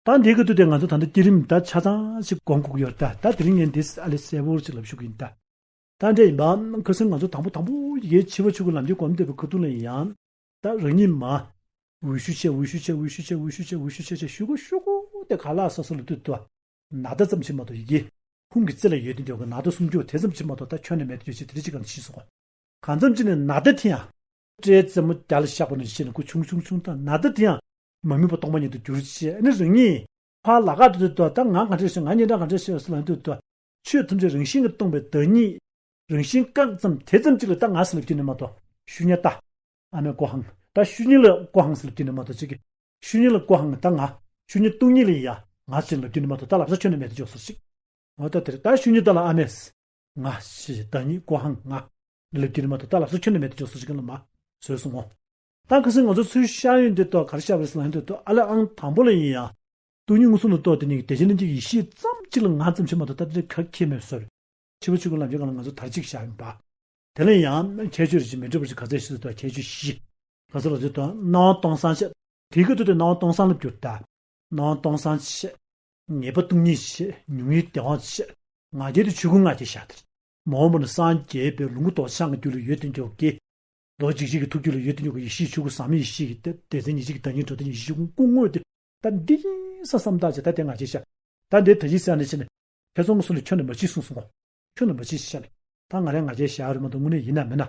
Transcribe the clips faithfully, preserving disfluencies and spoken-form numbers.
ད་འདི་གི་དུས་དེ་ང་ཚོ་ད་ལྟ་བསྐྱེད་རིམ་ད་ཆ་ཚང་ཞིག་སྒོམ་དགོས་ཀྱི་ཡོད་རེད་ད། ད་དེ་རིང་ངས་འདི་ཨ་ལེ་གསལ་པོ་ཞིག་ལབ་ཞུ་གི་ཡིན་ད། ད་འདྲ་ཡིན་པ་ཁ་སང་ང་ཚོ་དང་པོ་དང་པོ་ཡི་གེ་ཕྱི་པ་ཆོས་སྐུ་ལམ་གྱི་སྒོམ་བསྡད་པའི་ཁ་ཐུག་ལ་ཡིན་ཡང་། ད་རང་ཉིད་མ། འོད་ཞུ་བྱས། འོད་ཞུ་བྱས། འོད་ཞུ་བྱས། འོད་ཞུ་བྱས། འོད་ཞུ་བྱས། ཞུ་གུ་ཞུ་གུ་དེ་ག་ལ་ས་སོ་ལ་ལྟོས་དུ། ནཱ་ད་ཙམ་ཞིག་མ་གཏོགས་ཡི་གེ། ཧཱུྃ་གི་རྩེ་ལ་ཡོད་དེ་འཇོག་གི་ནཱ་ད་སུམ་ཅུ་དེ་ཙམ་ཞིག་མ་གཏོགས་ད་ཁྱོན་ནས་མེད་དུ་ཡོད་ཅེས་དེ་རིགས་ཅིག་གང་ཤེས་སོང་། གང་ཙམ་ཅིག་ནས་ནཱ་ད་དེ་ཡང་། སྤྲེལ་རྩེ་མོ་རྒྱ་ལ་བཞག་པ་ནང་བཞིན་ཁུ་ཆུང་ཆུང་ཆུང་དང་ནཱ་ད་དེ་ཡང་། མ་དམིགས་པ་སྟོང་པ་ཉིད་དུ་གྱུར་ཅེས། ཨ་ནི་རང་ཉིད། ཕར་ལ་ཁ་དུ་དུ་ད་ང་ག་འདྲ་ཞིག་ང་གཉིས་འདྲ་ག་འདྲ་ཞིག་ཟེར་ལ་དུ་དུ། ཆོས་ཐམས་ཅད་རང་བཞིན་གྱིས་སྟོང་པའི་བདག་ཉིད། རང་བཞིན་བཀག་ཙམ་དེ་ཙམ་ཅིག་ལ་ད་ང་ཟེར་ལབ་རྒྱུ་ནི་མ་གཏོགས་ཞུ་ཉ་ད། ཨ་མའི་ཀོ་ཧང་ད་ཞུ་ཉི་ལ་ཀོ་ཧང་ཟེར་ལབ་རྒྱུ་ནི་མ་གཏོགས་ཅིག་གི། ཞུ་ཉི་ལ་ཀོ་ཧང་ད་ང་། ཞུ་ཉི་སྟོང་ཉིད་ལ་ཡ་ང་ཟེར་ལབ་རྒྱུ་ནི་མ་གཏོགས་ད་ལབ་ས་ཁྱོན་ནས་མེད་དུ་འཇོག་སོ་ཅིག་འོ་ད་དེར་ད་ཞུ་ཉི་ད་ལ་ཨ་མས། ང་ཞེས་བདག་ཉིད་ཀོ་ཧང་ང་། ལབ་རྒྱུ་ནི་མ་གཏོགས་ད་ལབ་ས་ཁྱོན་ནས་མེད་དུ་འཇོག་སོ་ཅིག་གི་ལ་མ་བཟོས་སོང་ངོ་། ད་ཁ་སང་ང་ཚོ་ཚུར་ཤར་ཡོང་དུས་ད་ག་རེ་ཤར་བ་རེད་ཟེར་ན་ཡོང་དུས་ད་ཨ་ལེ་ཨང་དང་པོ་ལ་ཡིན་ཡང་། སྟོང་ཉིད་མངོན་སུམ་ལ་རྟོགས་དེ་ནི་བདེ་ཆེན་ལྷན་སྐྱེས་ཀྱི་ཡེ་ཤེས་ཙམ་གཅིག་ལ་ང་ཙམ་ཞིག་མ་གཏོགས་ད་དེ་ག་ཁྱད་མེད་ཟེར། ཕྱི་པ་ཆོས་སྐུ་ལམ་གྱི་སྒང་ལ་ང་ཚོ་དར་གཅིག་བཞག་ཡིན་པ། དེ་ལ་ཡང་ཁྱད་ཆོས་རེ་ཞིག་མི་འདྲ་བ་ཞིག་ག་ཚད་ཞིག་ཏུ་ཁྱད་ཆོས་བཞི། ག་ཚོད་ལ་ཚོད་དང་སྣང་བ་སྟོང་སང་ཆེ། དེ་གི་དུས་དུ་སྣང་བ་སྟོང་སང་ལ་གྱུར་ད། སྣང་བ་སྟོང་སང་ཆེ། ངེས་པ་སྟོང་ཉིད་ཆེ། མྱོང་བའི་བདེ་བ་ཆེ། ང་རྒྱལ་དུ་ཆོས་སྐུ་ང་རྒྱལ་བཞག་དེར། མ་འོངས་པ་ན་སངས་རྒྱས་པའི་ལོངས་སྐུ་རྡོ་རྗེ་འཆང་གི་རྒྱུད་ལ་ཡོད་དུ་འཇོག་གི། རྡོ་རྗེ་འཇིགས་བྱེད་ཀྱི་ཐུགས་རྒྱུད་ལ་ཡོད་དུ་འཇོག་གི་ཡེ་ཤེས་ཆོས་སྐུ་ཟག་མེད་ཡེ་ཤེས་ཀྱི་དེ་སྡེ་ཚན་ཉི་ཤུ་གི་བདག་ཉིད་གྲོལ་སྡེ་ཉི་ཤུ་སྐུ་དངོས་དེ། ད་འདི་ཡིན་ས་བསམ་བཏང་བྱས་ད་དེ་ང་རྒྱལ་བཞག་ད་འདི་ད་ཅི་ཟེར་ནས་ཕྱིན་ནས། ཁྱེད་ཚོ་ངོ་སུ་ལ་ཁྱོན་ནས་མ་བྱེད་གསུངས་སོང་ངོ་། ཁྱོན་ནས་མ་བྱེད་ཤ་ལས། ད་ང་རའི་ང་རྒྱལ་བཞག་རེད་མ་གཏོགས་དངོས་གནས་ཡིན་ན་མིན་ན།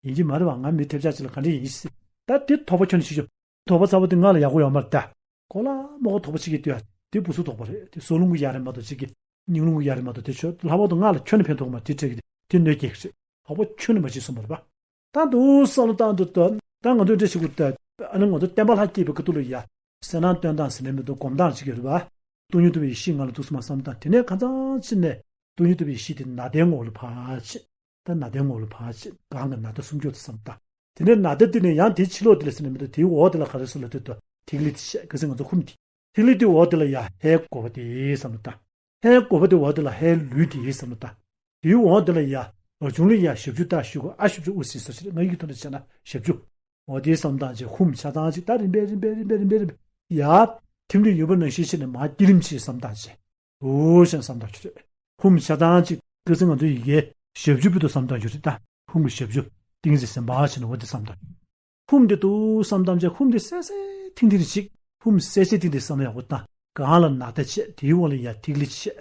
ཡིན་གྱི་མ་རེད་བ། ང་མི་ཐེབས་ཆག་ཅིག་ལ་ག་འདྲ་ཡིན་ཟེར། ད་དེ་དོགས་པ་ཁྱོན་ནས་ཞིག་ཡོད། དོགས་པ་ཚ་བོ་དེ་ང་ལ་ཡག་པོ་ཡོད་མ་རེད་ད། གོ་ལ་མོ་གོ་དོགས་པ་ཅིག་གིས་ལྟོས་ཡ། དེ་བུ་སུ་དོགས་པ་རེད། དེ་སྲོག་རླུང་གི་ཡ་རེད་མ་གཏོགས་ཅིག་གི། སྙིང་རླུང་གི་ཡ་རེད་མ་གཏོགས་དེ་ཆོས་ལྷག་པར་དུ་ང་ལ་ཁྱོན་ནས་ཕན་ཐོགས་མ། དེ་འཕྲད་གི་དེ་གནོད་སྐྱེལ་གི་རེད། དོགས་པ་ཁྱོན་ནས་མ་བྱེད་གསུངས་པ་རེད་པ། ད་འདུག་བསམ་བློ་བཏང་འདུག་ད། ད་ང་ཚོས་འདྲ་ཞིག་གུ་ད། ཨ་ནི་ང་ཚོ་བསྟན་པ་ལྷ་བསྐྱེད་པའི་སྐུ་ཐུགས་ལ་ཡ། གསལ་སྣང་སྟོན་སྟངས་ཟེར་ནས་མི་འདུག་སྒོམ་སྟངས་ཅིག་ཡོད་རེད་པ། སྟོང་ཉིད་རྟོགས་པའི་ཡེ་ཤེས་ང་ལ་འདུག་སེ་མར་བསམ་བཏང་། དེ་ནས་ཁ་སང་ཕྱིན་ནས་སྟོང་ཉིད་རྟོགས་པའི་ཡེ་ཤེས་དེ་ནཱ་དའི་ངོ་བོ་ལ་ཕར་ཕྱིན། ད་ནཱ་དའི་ངོ་བོ་ལ་ཕར་ཕྱིན། གང་གི་ནཱ་ད་སུམ་ཅུ་དེ་བསམ་བཏང་། དེ་ནས་ནཱ་ད་དེ་ནས་ཡང་དེའི་ཕྱི་ལོགས་དེ་ལ་ཟེར་ནས་མི་འདུག་དེའི་འོག་དེ་ལ་ག་རེ་ཟེར་ལབ་དུས་ད་ཐིག་ལེ་དེ་བཤད། གལ་སྲིད་ང་ཚོ་ཧཱུྃ་དེ། ཐིག་ལེ་དེའི་འོག་དེ་ལ་ཡ་ཧའི་གོ་འཕང་དེ་བསམ་བློ་བཏང་། ཧའི་གོ་འཕང་དེའི་འོག་དེ་ལ་ཧའི་ལུས་དེ་བསམ་བློ་བཏང་། དེའི་འོག་དེ་ལ་ཡ། འོག་ཆུང་ལ་ཡ་ཞབས་ཀྱུ་ད་ཞུ་གོ་ཨ་ཞབས་ཀྱུ་ཨུ་སི་སོ་ཞེས་ང་ཡིག་ཐོག་ནས་བྱས་ན་ཞབས་ཀྱུ། འོ་དེ་བསམ་བཏང་བྱས་ཧཱུྃ་ཆ་ཚང་གཅིག་ད་རིམ་པས་རིམ་པས་རིམ་པས་རིམ་པས་རིམ་པས་ཡ། ཐིམ་ལུས་ཡོད་པ་ནང་བཞིན་བྱས་ནས་མར་བསྐྱེད་རིམ་བྱས་བསམ་བཏང་བྱས། འོ་ཞེས་བསམ་བཏང་རྒྱུ་རེད། ཧཱུྃ་ཆ་ཚང་གཅིག་གལ་སྲིད་ང་ཚོ་ཡི་གེ་ཞབས་ཀྱུ་བོད་དུ་བསམ་བཏང་རྒྱུ་རེད་ད། ཧཱུྃ་གི་ཞབས་ཀྱུ་ཏིང་ངེ་འཛིན་སེམས་དཔའ་ཞེས་ནས་འོ་དེ་བསམ་བཏང་རྒྱུ། ཧཱུྃ་དེ་འདུག་བསམ་བཏང་བྱས་ཧཱུྃ་དེ་གསལ་གསལ་ཐིང་ཐིང་རེ་ཞིག་ཧཱུྃ་གསལ་གསལ་ཐིང་ཐིང་བསམ་ཡག་པོ་བཏང་། གང་ལ་ནཱ་ད་བྱས། དེའི་འོག་ལ་ཡ་ཐིག་ལེ་བྱས།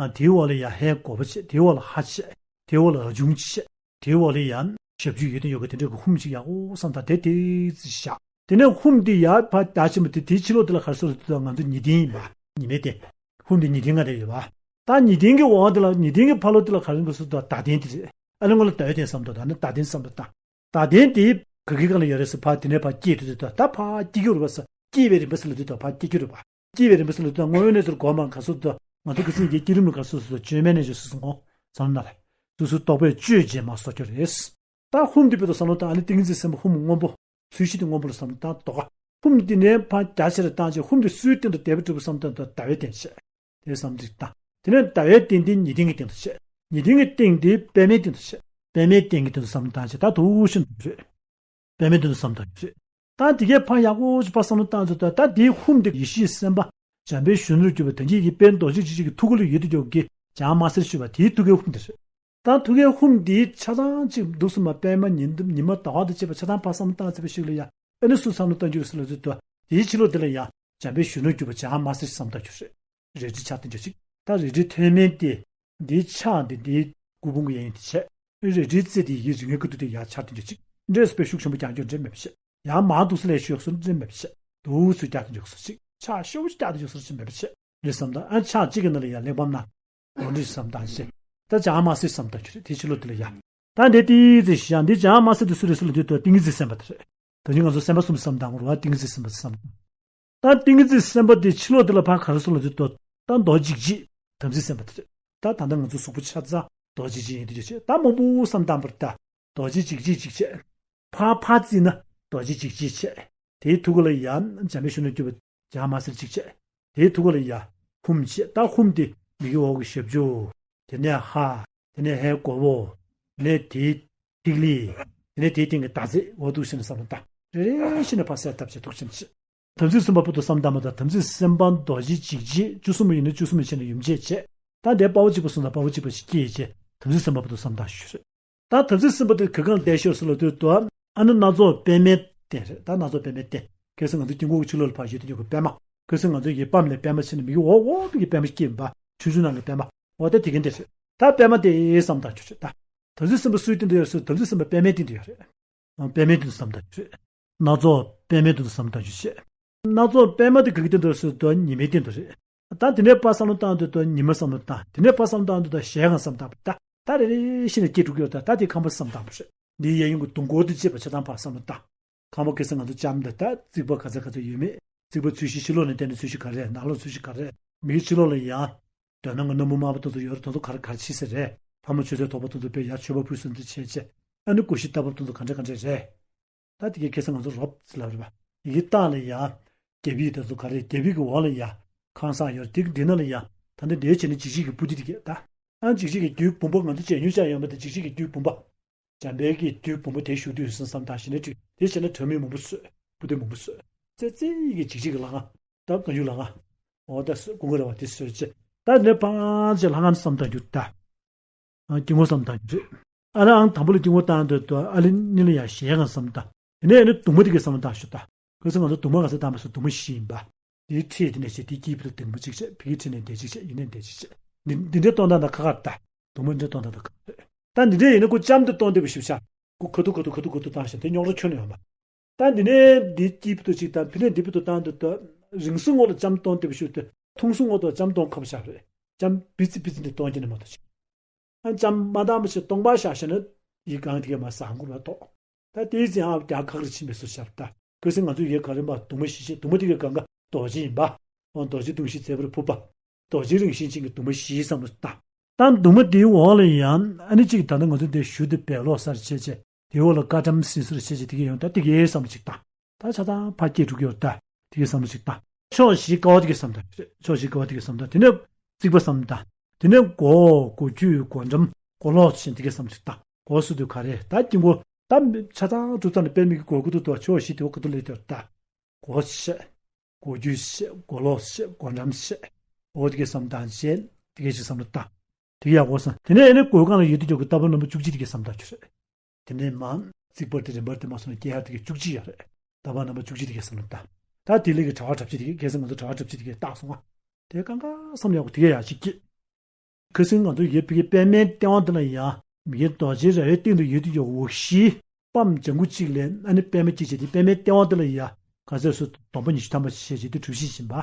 ཨ་དེའི་འོག་ལ་ཡ་ཧའི་གོ་འཕང་བྱས། དེའི་འོག་ལ་ཧ་བྱས། དེའི་འོག་ལ་འོག་ཆུང་བྱས། དེའི་འོག་ལ་ཡ་ཞབས་ཀྱུ་ཡོད་དོ་ཡོད་གི་དེ་འདྲ་གི་ཧཱུྃ་ཅིག་ཡག་པོ་བསམ་བཏང་། དེ་དེ་ཙི་བཞག་དེ་ནས་ཧཱུྃ་དེ་ཡར་ཕར་རྒྱ་ཆེན་པོ་དེ་དེའི་ཕྱི་ལོགས་དེ་ལ་ག་རེ་ཟེར་ལབ་དུས་ད་ང་ཚོ་ཉི་སྟེང་ཡིན་པ། ཉི་མའི་སྟེང་། ཧཱུྃ་དེ་ཉི་སྟེང་ང་དེ་ཡོད་པ། ད་ཉི་སྟེང་གི་འོག་དེ་ལ་ཉི་སྟེང་གི་ཕར་ལོགས་དེ་ལ་ག་རེ་ཟེར་ལབ་དུས་ད་བདག་ལྡན་དེ་རེད། ཨ་ནི་སྔོན་ལ་ཟླ་བའི་སྟེང་བསམ་བཏང་། ད་ནི་བདག་ལྡན་བསམ་བཏང་། བདག་ལྡན་དེ་ག་གི་སྒང་ལ་ཡོད་རེད་ཟེར། ཕར་དེ་ནས་ཕར་སྐྱེས་དུས་ད་ད་ཕར་སྐྱེ་གི་རེད་པ་ཟེར། སྐྱེས་པའི་རིམ་པ་ཟེར་ལབ་དུས་ད་ཕར་སྐྱེ་གི་རེད་པ། སྐྱེས་པའི་རིམ་པ་ཟེར་ལབ་དུས་ད་དངོས་ཡོད་གནས་ཚུལ་གོ་མ་ག་ཚོད་དུ་ང་ཚོ་ག་ཚོད་ཡིན་གྱི་བསྐྱེད་རིམ་ལ་ག་ཚོད་ཚོད་བཅོས་མའི་གནས་ཚུལ་སོ་སོ་ངོ་བསམ་ན་ལ། སོ་སོའི་རྟོག་པས་བཅོས་རྗེས་མ་སོགས་ཀྱི་རེད། ད་ཧཱུྃ་དེ་བོད་དུ་བསམ་བློ་བཏང་། ཨ་ནི་ཏིང་ངེ་འཛིན་སེམས་དཔའ་ཧཱུྃ་སྔོན་པོ། ཚུལ་བཞི་དེ་སྔོན་པོ་ལ་བསམ་བློ་བཏང་དོ་ག་ཧཱུྃ་དེ་ནས་ཕར་རྒྱ་ཆེར་བཏང་བྱས་ཧཱུྃ་དེ་སུའི་སྟེང་དུ་བསྡད་པ་འགྲུབ་བསམ་བཏང་ད་ཟླ་བའི་སྟེང་བྱས། དེ་བསམ་ཚུལ་བཏང་། དེ་ནས་ཟླ་བའི་སྟེང་དེ་ཉི་སྟེང་གི་སྟེང་དུ་བྱས། ཉི་སྟེང་གི་སྟེང་དེ་པདྨའི་སྟེང་དུ་བྱས། པདྨའི་སྟེང་གི་སྟེང་དུ་བསམ་བློ་བཏང་བྱས་ད་དུ་ཤིན་ཏུ་རེད། པདྨའི་སྟེང་དུ་བསམ་བློ་བཏང་རྒྱུ་རེད། ད་དེ་གའི་ཕར་ཡག་པོ་ཞིག་ཕར་བསམ་བློ་བཏང་ཚུལ་ད་ད་དེའི་ཧཱུྃ་དེ་ཡེ་ཤེས་སེམས་དཔའ་འཇམ་དཔལ་གཞོན་ནུར་གྱུར་པ་དེ་ཉིད་ཀྱི་དཔལ་རྡོ་རྗེ་འཇིགས་བྱེད་ཀྱི་ཐུགས་ཀ་ལ་ཡོད་དུ་འཇོག་གི་བྱང་མ་སེར་ཞུ་བ་དེའི་ཐུགས་ཀའི་ཧཱུྃ་དེ་རེད། ད་ཐུགས་ཀའི་ཧཱུྃ་དེའི་ཆ་ཚང་གཅིག་འདུག་སེ་མར་པདྨ་ཉི་ཟླ་ཉི་མ་ཟླ་བ་དང་བཅས་པ་ཆ་ཚང་ཕར་བསམ་བློ་བཏང་ཚར་བའི་ཤུལ་ལ་ཡ། ཨ་ནི་སུ་བསམ་བློ་བཏང་རྒྱུ་ཟེར་ལབ་དུས་ད་དེའི་ཕྱི་ལོགས་དེ་ལ་ཡ། འཇམ་དཔལ་གཞོན་ནུར་གྱུར་པ་བྱང་མ་སེར་བསམ་བློ་བཏང་རྒྱུ་རེད། རལ་གྲི་འཕྱར་བསྡད་རྒྱུ་གཅིག་ད་རལ་གྲིའི་མཐོ་དམན་དེ། འདིའི་ཕྱག་འདི་འདིའི་སྐུ་ཕུང་གི་གཡས་གཡོན་དེ་བྱས། རལ་གྲིའི་རྩེ་དེ་ཡི་རིང་བའི་སྐུ་ཐུག་དེ་ཡར་འཕྱར་བསྡད་རྒྱུ་གཅིག་འདྲེས་པའི་ཤུགས་ཆེན་པོ་རྒྱག་རྒྱུ་འདྲེས་མེད་པ་བྱས། ཡར་མར་འདུག་སེ་ལས་ཤོག་སུ་འདྲེས་མེད་པ་བྱས། འདུག་སེ་རྒྱག་རྒྱུ་གཅིག་ཕྱག་ཤོག་རྒྱག་རྒྱུ་གཅིག་འདྲེས་མེད་པ་བྱས། རེད་བསམ་ད་ཨ་ཕྱག་གཅིག་གི་ནང་ལ་ཡར་གླེགས་བམ་ན། འོ་འདྲ་བསམ་བཏང་བྱས། ད་བྱང་མ་སེར་བསམ་བཏང་རྒྱུ་རེད། དེ་ཕྱི་ལོགས་དེ་ལ་ཡ། ད་འདི་ཏིག་ཙི་ཞིག་ཡང་འདི་བྱང་མ་སེར་དེ་སུ་རེད་ཟེར་ལབ་དུས་ད་ཏིང་ངེ་འཛིན་སེམས་དཔའ་དེ་རེད། ད་ནི་ང་ཚོ་སེམས་དཔའ་གསུམ་བསམ་བཏང་དགོས་རེད་བ། ཏིང་ངེ་འཛིན་སེམས་དཔའ་བསམ་བཏང་། ད་ཏིང་ངེ་འཛིན་སེམས་དཔའ་དེ་ཕྱི་ལོགས་དེ་ལ་ཕར་ག་རེ་སོང་ལབ་དུས་ད་ད་རྡོ་རྗེ་འཇིགས་བྱེད་དམ་ཚིག་སེམས་དཔའ་དེ་རེད། ད་ད་ལྟ་ང་ཚོ་གཟུགས་པོ་ཆ་ཚང་རྡོ་རྗེ་འཇིགས་ཡིན་དུས་ཅི་ད་མང་པོ་བསམ་བཏང་བར་ད་རྡོ་རྗེ་འཇིགས་བྱེད་འཇིགས་བྱེད། ཕར་ཕར་བརྩིས་ན་རྡོ་རྗེ་འཇིགས་བྱེད་བྱེད། དེའི་ཐུགས་ཀ་ལ་ཡ་འཇམ་དཔལ་གཞོན་ནུར་གྱུར་པ་བྱང་མ་སེར་གཅིག་བྱས། དེའི་ཐུགས་ཀ་ལ་ཡ་ཧཱུྃ་བྱས། ད་ཧཱུྃ་དེ་མིག་གི་འོག་གི་ཞབས་ཀྱུ། དེ་ནས་ཧ། དེ་ནས་ཧའི་གོ་བོ། དེ་ནས་དེའི་ཐིག་ལེ། དེ་ནས་དེའི་སྟེང་གི་ཟླ་ཚེས་འོ་འདུག་སེ་བསམ་བློ་བཏང་། རེ་རེ་བཞིན་ནས་ཕར་གསལ་བཏབ་བྱས་ཐུགས་རྗེ་ཆེ། དམ་ཚིག་སེམས་དཔའ་བར་དུ་བསམ་བཏང་བ་དང་། དམ་ཚིག་སེམས་དཔའ་རྡོ་རྗེ་འཇིགས་བྱེད་བཅུ་གསུམ་པ་ཡིན་ན་བཅུ་གསུམ་པ་བྱས་ནས་ཡུམ་བྱེད་བྱས། ད་འདས་དཔའ་བོ་གཅིག་པ་གསུངས་དང་། དཔའ་བོ་གཅིག་པ་ཞིག་སྐྱེས་བྱས། དམ་ཚིག་སེམས་དཔའ་བར་དུ་བསམ་བཏང་ཞུ་རེད། ད་དམ་ཚིག་སེམས་དཔའ་དེ་ག་གང་ལ་བསྡད་ཤོག་ཟེར་ལབ་དུས་དུ། ཨ་ནི་སྣ་ཚོགས་པདྨའི་སྟེང་རེད། ད་སྣ་ཚོགས་པདྨའི་སྟེང་། ཁ་སང་ང་ཚོ་དཀྱིལ་འཁོར་གྱི་ཕྱི་ལོགས་ལ་ཕར་ཡོད་དེ་ཉོ་གི་པདྨ། ཁ་སང་ང་ཚོ་ཡི་པདྨ་ལས་པདྨ་ཕྱིན་ནས་མི་གི་འོག་འོག་པའི་གི་པདྨ་སྐྱེས་པ། ཆུང་ཆུང་ནང་གི་པདྨ། འོ་ད་དེ་གིན་དེ་རེད། ད་པདྨ་དེ་བསམ་བཏང་ཞུ་རེད་ད། དམ་ཚིག་སེམས་དཔའ་སུའི་སྟེང་དུ་ཡོད་ཟེར། དམ་ཚིག་སེམས་དཔའ་པདྨའི་སྟེང་དུ་ཡོད་རེད། པདྨའི་སྟེང་དུ་བསམ་བཏང་ཞུ་རེད། སྣ་ཚོགས་པདྨའི་སྟེང་དུ་བསམ་བཏང་ཞུ་བྱས། སྣ་ཚོགས་པདྨ་དེ་ག་གི་སྟེང་དུ་ཟེར་དུས་ཉི་མའི་སྟེང་དུ་རེད། ད་དེ་ནས་ཕར་བསམ་བློ་བཏང་དུས་དུ་ཉི་མ་བསམ་བློ་བཏང་། དེ་ནས་ཕར་བསམ་བློ་བཏང་དུས་དུ་གཞལ་ཡས་ཁང་བསམ་བཏང་བ། ད་ད་རེ་རེ་བཞིན་ནས་སྐྱེ་འགྲོ་གི་ཡོད། ད་ད་དེ་ཁང་པ་བསམ་བཏང་བ་རེད། འདིའི་གཡས་གཡོན་གྱི་དུང་འཁོར་དང་བཅས་པ་ཆ་ཚང་ཕར་བསམ་བློ་བཏང་། ཁང་པ་ཁ་སང་ང་ཚོ་ལྕམ་དང་ད་རྩིག་པ་ག་ཚོད་ག་ཚོད་ཡོད་མེད། རྩིག་པ་ཚོས་གཞི་ཕྱི་ལོགས་ནས་བལྟས་ན་ཚོས་གཞི་ག་རེ་རེད། ནང་ལོགས་ཚོས་གཞི་ག་རེ་རེད། མི་གི་ཕྱི་ལོགས་ལ་ཡ། དོན་ན་ང་ནུ་མོ་དམར་པོ་དེ་ཚོ་ཡོད་རེད། དེ་ཚོ་ག་རེ་ག་རེ་བྱེད་ས་རེད། ལྷ་མོ་ཆོས་སྲས་དོག་པོ་དེ་ཚོ་དཔེ་ཡར་མཆོད་པ་ཕུལ་སོང་དུ་བྱས་བྱས། ཨ་ནི་སྒོར་གཞས་བཏབ་པ་དེ་ཚོ་ག་འདྲ་ག་འདྲ་རེད། ད་དེ་གའི་ཁ་སང་ང་ཚོ་རོབ་ཙམ་ལབ་རེད་པ། ཡི་གེ་རྟགས་ལ་ཡ། རྒྱབ་ཡིག་དེ་ཚོ་ག་རེ། རྒྱབ་ཡིག་གི་འོག་ལ་ཡ། ཁང་བཟང་ཡོད་རེད། དེ་འདི་ན་ལ་ཡ། ད་ལྟ་འདིའི་བྱས་ན་འཇིགས་བྱེད་ཀྱི་པུ་ཏི་དེ་གས་ད། ཨ་འཇིགས་བྱེད་ཀྱི་རྒྱུའི་བུམ་པ། ང་ཚོ་མཇལ་མྱོང་བྱས་ཡོད་པ་དེ། འཇིགས་བྱེད་ཀྱི་རྒྱུའི་བུམ་པ། འཇམ་དཔལ་གྱི་རྒྱུའི་བུམ་པ་དེ་བཞུགས་དུས་སུ་བསམ་བཏང་ཞིག་ནས་ཅིག་དེ་བྱས་ན་དྲ་མིག་མང་པོ་བཟོས། པུ་ཏི་མང་པོ་བཟོས། ཙེ་ཙེ་ཡི་གེ་འཇིགས་བྱེད་ཀྱི་ལྷ་ཁང་། ད་བཀའ་འགྱུར་ལྷ་ཁང་། འོ་ད་སྐུ་འགོ་ར་བ་དེ་བཟོས་བྱས། ད་ནས་ཕར་ཅིག་ལྷ་ཁང་བསམ་བཏང་རྒྱུ་ད། ཨ་དཀྱིལ་འཁོར་བསམ་བཏང་རྒྱུ་རེད། ཨ་ནི་ཨང་དང་པོ་ལ་དཀྱིལ་འཁོར་བཏང་དུས་དུ། ཨ་ལེ་གཉིས་ལ་ཡ་གཞལ་ཡས་ཁང་བསམ་བཏང་། དེ་ནས་ཨ་ནི་གདུང་མ་དེ་གའི་བསམ་བཏང་ཞུ་ད། ཁ་སང་ང་ཚོ་གདུང་མ་ག་ཚོད་བཏང་པ་སོ། གདུང་མ་བཞི་ཡིན་པ། དེའི་འཁྲིས་དེ་ནས་བྱས། དེའི་དཀྱིལ་དུ་གདུང་མ་གཅིག་བྱས། ཕ་གིའི་འཁྲིས་ནས་དེ་གཅིག་བྱས། ཡིན་ནས་དེ་གཅིག་བྱས། འདི་འདི་འདྲའི་གཏོང་སྟངས་དང་ཁ་ཁ་རེད་ད། གདུང་མ་འདི་འདྲའི་གཏོང་སྟངས་དང་ཁ་ཁ་རེད། ད་འདི་འདྲའི་ཡིན་ན་ཁོ་ལྕམ་དེ་གཏོང་བདེ་པོ་ཞིག་བྱ། ཁོ་ཁ་ཐུག་ཁ་ཐུག་ཁ་ཐུག་ཁ་ཐུག་བཏང་ཞིང་དེ་རྙོག་དྲ་ཁྱོན་ནས་ཡོད་མ། ད་འདི་ནས་འདི་དཀྱིལ་དུ་གཅིག་དང་། ཕ་ནས་འདི་བར་དུ་བཏང་དུས་དུ། རིང་སུ་ངོ་ལ་ལྕམ་གཏོང་བདེ་པོ་ཞིག་དུས། ཐུང་སུ་ངོ་དུ་ལྕམ་གཏོང་ཁག་པོ་ཞིག་རེད། ལྕམ་པི་ཙི་པི་ཙི་འདི་གཏོང་རྒྱུ་ནི་མ་གཏོགས་ཅིག་ཨ་ལྕམ་མ་འདང་མ་ཞིག་སྟོང་པ་བཞག་བཞག་ན་ཡི་གེ་གང་དེ་གས་མར་ཟག་འགྲོ་བ་ཏོག་ད་དེའི་ཚེ་ཨ་རྒྱ་ཁག་རེ་ཕྱིན་པའི་སོ་ཤར་ད། ཁ་སང་ང་ཚོས་ཡི་གེ་ག་རེ་མ། གདུང་མ་བཞི་བྱས། གདུང་མ་དེ་གའི་སྒང་ག་རྡོ་རྗེ་ཡིན་པ། འོ་རྡོ་རྗེ་གདུང་བཞི་མཛེས་པར་ཕུབ་པ། རྡོ་རྗེ་རིན་ཆེན་ཅན་གྱི་གདུང་མ་བཞི་བསམ་བློ་བཏང་། ད་གདུང་མ་དེའི་འོག་ལ་ཡང་ཨ་ནི་གཅིག་ད་ལྟ་ང་ཚོ་འདིར་བཞུགས་དེ་བས་ལོག་སར་བྱས་བྱས། དེའི་འོག་ལ་བཀའ་ཁྲམ་ཟིན་སོར་བྱས་བྱས། དེ་གའི་ཡང་ད་དེ་གའི་བསམ་བློ་གཅིག་བཏང་། ད་ཆ་ཚང་ཕར་སྐྱེལ་འགྲོ་གི་ཡོད་ད། དེ་གའི་བསམ་བློ་གཅིག་བཏང་། ཕྱོགས་བཞིའི་ཀ་བ་དེ་གའི་བསམ་བཏང་། ཕྱོགས་བཞིའི་ཀ་བ་དེ་གའི་བསམ་བཏང་། དེ་ནས་རྩིག་པ་བསམ་བཏང་། དེ་ནས་སྒོ། སྒོ་ཁྱུད། སྒོ་འགྲམ། སྒོ་ལོགས་བྱས་དེ་གའི་བསམ་བློ་གཅིག་བཏང་། སྒོ་ཟེར་དུས་ག་རེ། ད་དཀྱིལ་འཁོར་ད་ཆ་ཚང་གྲུབ་ཚར་ནས་དཔེ་མི་སྲིད་སྒོ་ཁ་ཐུག་ཏུ་ཕྱོགས་བཞི་དེ་འོག་ཁ་ཐུག་ལ་ཡོད་ད། སྒོ་བྱས། སྒོ་ཁྱུད་བྱས། སྒོ་ལོགས་བྱས། སྒོ་འགྲམ་བྱས། འོ་དེ་གའི་བསམ་བཏང་བྱས། དེ་གའི་ཅིག་བསམ་བློ་བཏང་། དེ་གའི་ཡག་པོ་བསམ། དེ་ནས་ཨ་ནི་སྒོའི་སྒང་ལ་ཡོད་དུས་ཀྱང་རྟག་པར་རྣམ་པ་བཅུ་གཅིག་དེ་གའི་བསམ་བཏང་རྒྱུ་རེད། དེ་ནས་མར་རྩིག་པ་དེ་རིམ་པར་དེ་མར་སོང་ནས་སྐྱེལ་ཡག་དེ་གའི་བཅུ་གཅིག་ཡོད་རེད། རྟག་པར་རྣམ་པ་བཅུ་གཅིག་དེ་གའི་བསམ་བློ་བཏང་། ད་དེ་ལས་ཀྱི་དྲ་བ་གྲབས་ཅིག་དེ་གའི། ཁ་སང་ང་ཚོ་དྲ་བ་གྲབས་ཅིག་དེ་གའི་བཏགས་སོང་ང་། དེ་གང་ག་བསམ་ཡག་པོ་དེ་གའི་ཡག་ཅིག་སྐྱེས། ཁ་སང་ང་ཚོ་ཡོད་པའི་པདྨའི་ལྟེ་བ་འདི་ལ་ཡང་མི་དགེ་རྡོ་རྗེ་ར་བའི་སྟེང་དུ་ཡོད་དུས་ཀྱང་འོག་གཞིའི་པདྨ་ལྗང་གུ་གཅིག་ལས་ཨ་ནི་པདྨ་སྐྱེས་བྱས། དེ་པདྨའི་ལྟེ་བ་འདི་ལ་ཡང་ག་ཚོད་སུ་སྡོམ་པ་ཉི་ཤུ་ཐམ་པ་བྱས་བྱས་དེ་གྲུ་བཞི་ཡིན་པ།